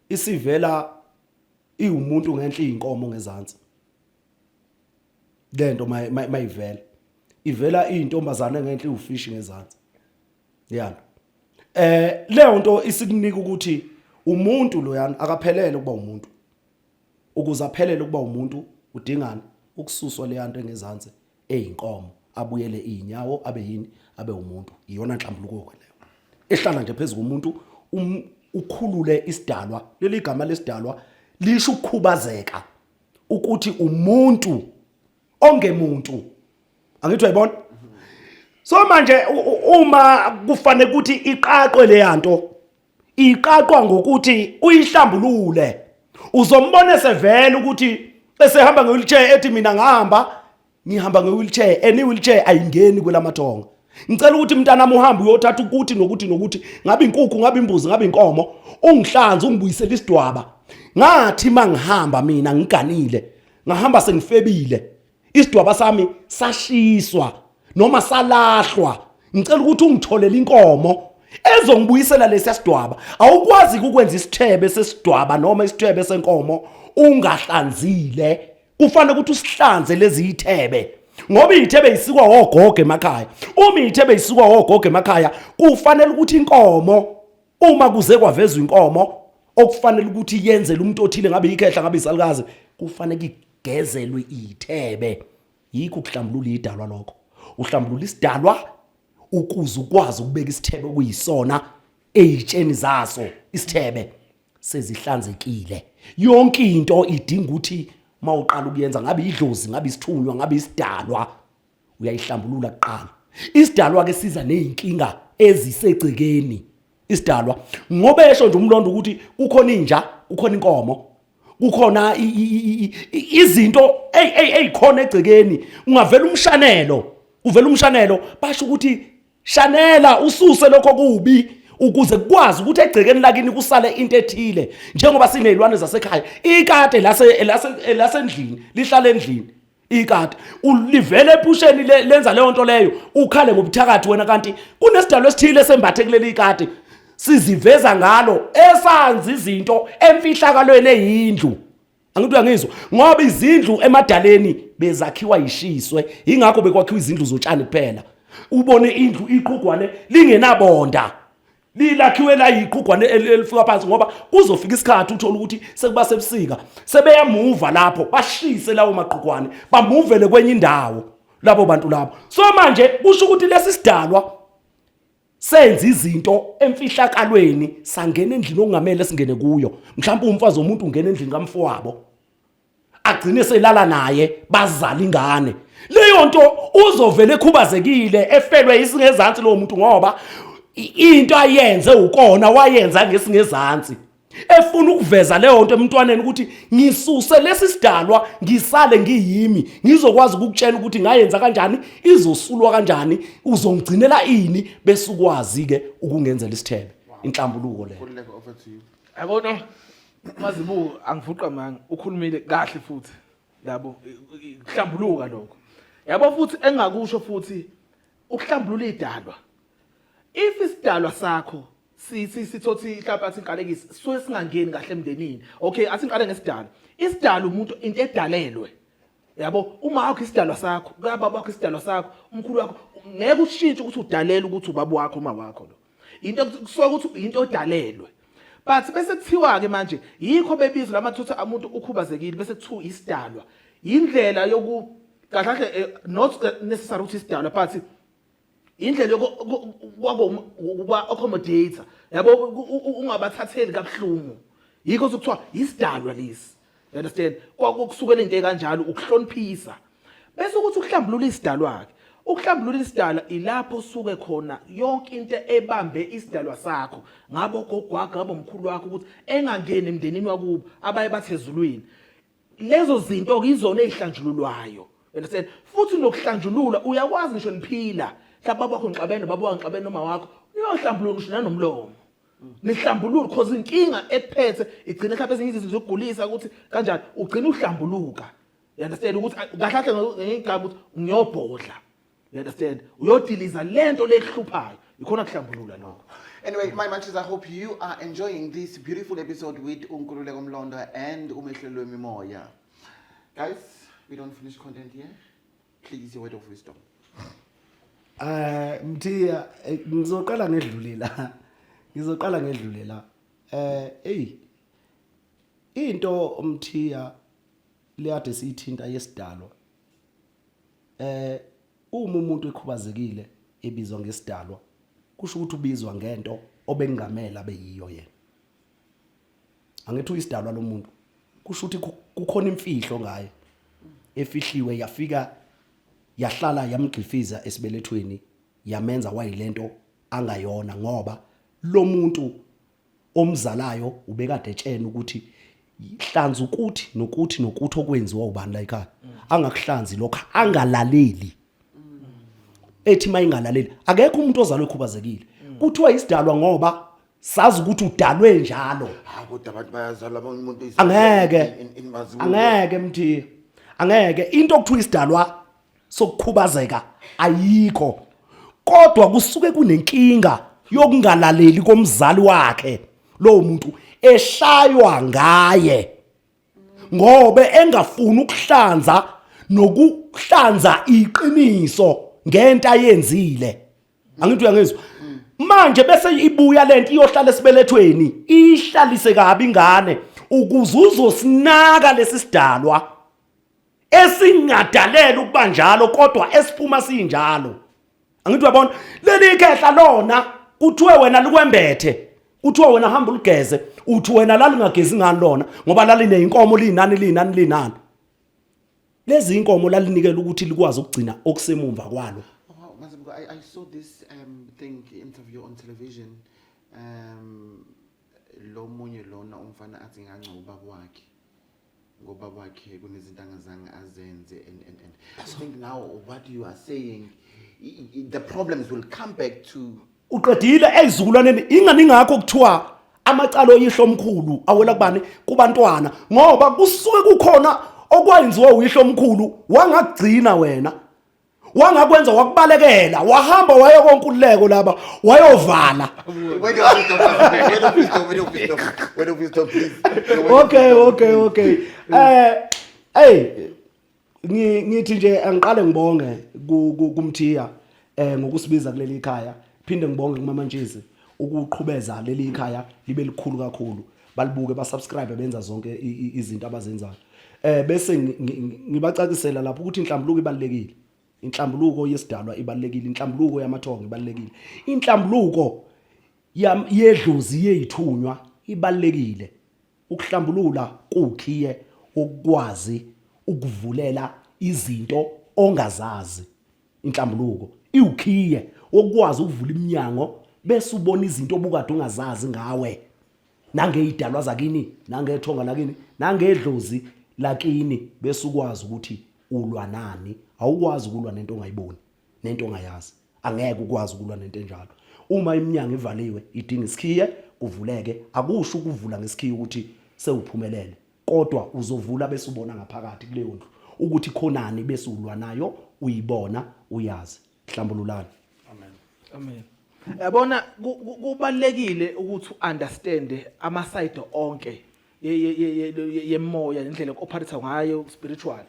isivela iwumuntu ngenhla, inkomo ngezansi. Lento mayivela ivela intombazane ngenhla, iwufishi ngezansi yana. Leyo nto isikunika ukuthi umuntu loyana akaphelele ukuba umuntu. Ukuze aphelele ukuba umuntu udingana ukususwa leya nto engezansi eyinkomo, abuyele inyawo, abe yini, abe umuntu. Iyona nhlambuluko leyo ehlala nje phezulu komuntu, ukhulule isidalwa. Leli gama lesidalwa lisho ukukhubazeka, ukuthi umuntu ongemuntu, angithi uyayibona? So manje uma kufanele ukuthi iqaqwe leyanto, iqaqwa ngokuthi uyihlambulule. Uzombona sevela ukuthi esehamba nge-wheelchair, ethi mina ngahamba, ngihamba nge-wheelchair and i-wheelchair ayingeni kwelamathonga. Ngicela ukuthi mntanami uhambe uyothatha ukuthi nokuthi nokuthi, ngabe inkukhu, ngabe imbuzi, ngabe inkomo, ungihlanze, ungibuyisele isidwaba. Ngathi mangihamba mina ngiganile, ngahamba sengifebile, isidwaba sami sashiswa noma salahlwa. Ngicela ukuthi ungitholele inkomo ezongibuyisela lesiya sidwaba. Awukwazi ukwenza isithebe sesidwaba noma isithebe senkomo ungahlanzile. Kufanele ukuthi usihlanze lezi ithebe, ngoba iy'thebe yisikwa ogogo emakhaya. Uma iy'thebe yisikwa ogogo emakhaya, kufanele ukuthi inkomo, uma kuze kwavezwa inkomo okufanele ukuthi yenzele umuntu othile, ngabe ikhehla, ngabe isalukazi, kufanele igezelwe iy'thebe. Yikho ukuhlambulula idalwa lokho. Uhlambulula isidalwa ukuze ukwazi ukubeka isithebe okuyisona ey'tsheni zaso. Isithebe sezihlanzekile. Yonke into idinga ukuthi mawuqala ukuyenza, ngabe idlozi, ngabe isithunywa, ngabe isidalwa, uyayihlambulula kuqala. Isidalwa ke siza nezinkinga ezisegcekeni. Isidalwa, ngoba esho nje umlondo ukuthi kukhona inja, kukhona inkomo, kukhona izinto eyikhona egcekeni. Ungavela umshanelo, uvela umshanelo, basho ukuthi shanela ususe lokho kubi ukuze kukwazi ukuthi egcekeni lakini kusale into ethile. Njengoba sinezilwane zasekhaya, ikade lase lase lasendlini lihlala endlini, ikade ulivele ephusheni lenza leyo nto leyo, ukhale ngobuthakathi wena, kanti kunesidalo esithile sembathe kuleli ikade siziveza ngalo, esanzi izinto emfihlakalweni eyindlu. Angithi uyangizwa? Ngoba izindlu emadaleni bezakhiwa yishiswe, ingakho bekwakhiwa izindlu zotshani kuphela. Ubone indlu iqhugwane lingenabonda, lilakhiwe la yiqhugwane elifika phansi, ngoba kuzofika isikhathi uthola ukuthi sekuba sebusika, sebeyamuva lapho, bashise lawo maqhugwane, bamuvele kwenye indawo labo bantu labo. So manje kusho ukuthi lesi sidalwa senza izinto emfihlakalweni, sangena endlini okungamele singene kuyo. Mhlawumbe umfazi womuntu ungena endlini kamfowabo, agcine selala naye, bazala ingane. Leyo nto uzovele ekhubazekile, efelwe isingezansi lowo muntu, ngoba into ayenze ukona wayenza ngesingezansi, efuna ukuveza leyo nto emntwaneni ukuthi ngisuse lesi sidalwa, ngisale ngiyimi, ngizokwazi ukukutshela ukuthi ngayenza kanjani, izosulwa kanjani, uzongigcinela ini, bese ukwazi ke ukungenzela isithebe. Inhlambuluko leyo.
Khululeka, over to you.
Yabona Mazibuko, angifuqa manga, ukhulumile kahle futhi, yabo, kuhlambuluka lokho, yabo. Futhi engakusho futhi ukuhlambulula idalwa, if isidalwa sakho sithothi mhlawumbe athi inkalekisi suke singangeni kahle emndenini. Okay, athi ngiqale ngesidalwa. Isidalwa umuntu, into edalelwe, yabo. Uma wakho isidalwa sakho, kababa wakho isidalwa sakho, umkhulu wakho, ngeke ushintshe ukuthi udalele ukuthi ubaba wakho, uma wakho lo, into kusuke ukuthi into odalelwe. But bese kuthiwa ke manje, yikho bebizwa lamathutha, umuntu ukhubazekile, bese kuthiwa isidalwa. Indlela yoku kahle kahle, not necessary ukuthi isidalwa, but indlela yokuba accommodate, yabo, ungabathatheli kabuhlungu. Yikho sokuthiwa isidalwa lesi, you understand? Kwakusukela into ekanjalo ukuhloniphisa. Bese ukuthi ukuhlambulula isidalwa ke, ukuhlambulula isidalwa ilapho suke khona yonke into ebambe isidalwa sakho, ngabe ogogo wakho, ngabe umkhulu wakho, ukuthi engangeni emndenini wakubo, abaye bathi ezulwini. Lezo zinto ke izona ezihlanjululwayo, understand? Futhi nokuhlanjulula uyakwazi ngisho niphila, mhlawumbe baba wakho ngixabene, baba wakho ngixabene noma wakho, uyohlambulula ngisho nanomlomo, nihlambulule, cause inkinga ekuphethe igcine mhlawumbe ezinye izinto zokugulisa ukuthi kanjani ugcina uhlambuluka, you understand? Ukuthi kahle kahle ngegama ukuthi ngiyobhodla, you understand? Uyodiliza lento lekuhluphayo, ikhona kuhlambulula lokho.
Anyway, my munchies, I hope you are enjoying this beautiful episode with Unkululeko Mlondo and Umehlelo Mimoya. Guys, we don't finish content here. Please, your word of wisdom.
Mthiya, ngizoqala ngedlule la. Ngizoqala ngedlule la. Hey, into Mthiya leyade siyithinta yesidalwa. Uma umuntu ekhubazekile ebizwa ngesidalwa, kusho ukuthi ubizwa ngento obengamela beyiyo yena. Angithi uyisidalwa lo muntu, kusho ukuthi kukhona imfihlo ngaye efihliwe, yafika yahlala yamgxifiza esibelethweni, yamenza wayilento angayona, ngoba lo muntu omzalayo ubekade etshena ukuthi hlanza ukuthi nokuthi nokuthi okwenziwa ubani la ekhaya, angakuhlanzi lokho, angalaleli, ethi mayingalaleli. Akekho umuntu ozalwe ekhubazekile kuthiwa isidalwa, ngoba sazi ukuthi udalwe njalo.
Ha, kodwa abantu bayazalwa abanye umuntu
Angeke, angeke Mthi, angeke. Into okuthiwa isidalwa sokukhubazeka ayikho, kodwa kusuke kunenkinga yokungalaleli komzali wakhe lowo muntu, eshaywa ngaye ngobe engafuni ukuhlanza nokuhlanza iqiniso ngento ayenzile. Angithi uyangizwa? Manje bese ibuya lento iyohlala esibelethweni, ihlalise kabi ingane ukuze uzosinaka lesi sidalwa esingadalelwa ukuba njalo, kodwa esiphuma sinjalo. Angithi uyabona, leli khehla lona kuthiwe wena likwembethe, kuthiwa wena hamba uligeze, uthi wena lalingagezi ngani lona, ngoba lalineyinkomo, linani linani linani, lezi inkomo lalinikela ukuthi likwazi ukugcina okusemumva kwalo.
Oh, wow, Mazibuko, I saw this thing, interview on television. Lo munye lona umfana athi ngangca ubaba wakhe, ngoba wakhe kunezinto angazange azenze, and I think now what you are saying, the problems will come back to
Uqedile ezizukulwaneni, ingani ingakho kuthiwa amacala oyihlo omkhulu awela kubani? Kubantwana, ngoba kusuke kukhona okwayenziwa uyihlo omkhulu wangakugcina wena, wangakwenza, wakubalekela, wahamba waya konkululeko laba wayovala.
Word of wisdom, word of wisdom, word of wisdom, word of wisdom, please. Word of wisdom, please.
Okay, hey, ngithi nje angiqale ngibonge kuMthiya ngokusibiza kuleli khaya, phinde ngibonge kuMama Ntshisi ukuqhubeza leli khaya libe likhulu kakhulu, balibuke, basubscribe, benza zonke izinto abazenzayo. Bese ngibacacisela lapho ukuthi inhlambuluko ibalekile, inhlambuluko yesidalwa ibalekile, inhlambuluko yamathongo ibalekile, inhlambuluko yedlozi yezithunywa ibalekile. Ukuhlambulula kuwukhiye wokukwazi ukuvulela izinto ongazazi. Inhlambuluko iwukhiye wokukwazi ukuvula iminyango bese ubona izinto obukade ungazazi ngawe, nangeyidalwa zakini, nangethonga lakini, nangedlozi lakini, bese ukwazi ukuthi ulwa nani. Awukwazi ukulwa nento ongayiboni nento ongayazi, angeke ukwazi ukulwa nento enjalo. Uma iminyango ivaliwe idinga isikhiye kuvuleke. Akusho ukuvula ngesikhiye ukuthi sewuphumelele, kodwa uzovula bese ubona ngaphakathi kuleyo ndlu ukuthi khonani, bese ulwa nayo, uyibona, uyazi. Hlambululani.
Amen. Yabona, kubalekile ukuthi uunderstand ama side onke yemoya nendlela operate ngayo spiritual.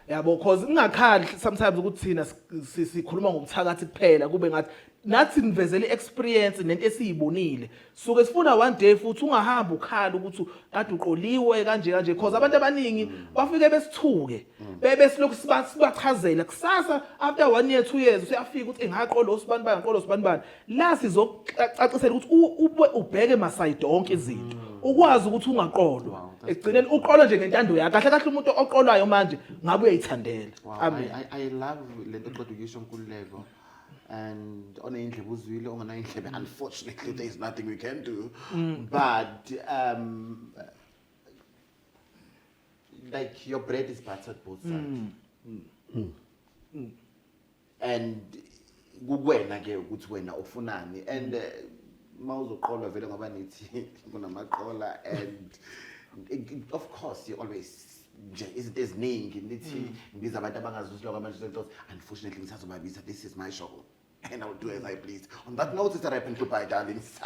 Yabo, cause ingakhali sometimes ukuthi thina sikhuluma ngobuthakathi kuphela, kube ngathi nathi nivezele experience nento esiyibonile. Suke sifuna one day futhi ungahamba ukhala ukuthi kade uqoliwe kanje kanje, cause abantu abaningi bafike besithuke bebe silokhu sibachazela kusasa, after 1 year, 2 years usuyafika ukuthi engaqola osibani bani, ngaqola osibani bani. La sizocacisela ukuthi ube ubheke maside onke izinto. Ukwazi ukuthi ungaqolwa.
Wow, that's
Ekugcineni uqolwa nje ngentando yakho. Kahle kahle umuntu oqolwayo manje ngabe uyayithandela.
Wow,
Amen.
I love lento oqeda ukuyisho, Nkululeko, and oneyindlebe uzwile, ongenayo indlebe, unfortunately there is nothing we can do, but like, your bread is buttered both sides and kukwena ke ukuthi wena ufunani and mawuzoqolwa vele ngoba nithi kunamaqola and of course you always nje izinto eziningi nithi ngibiza abantu abangazuzi lokho manje zinto. Unfortunately ngisazobabiza. This is my show and I will do as I please. On that note, it's a wrap and goodbye, darlings.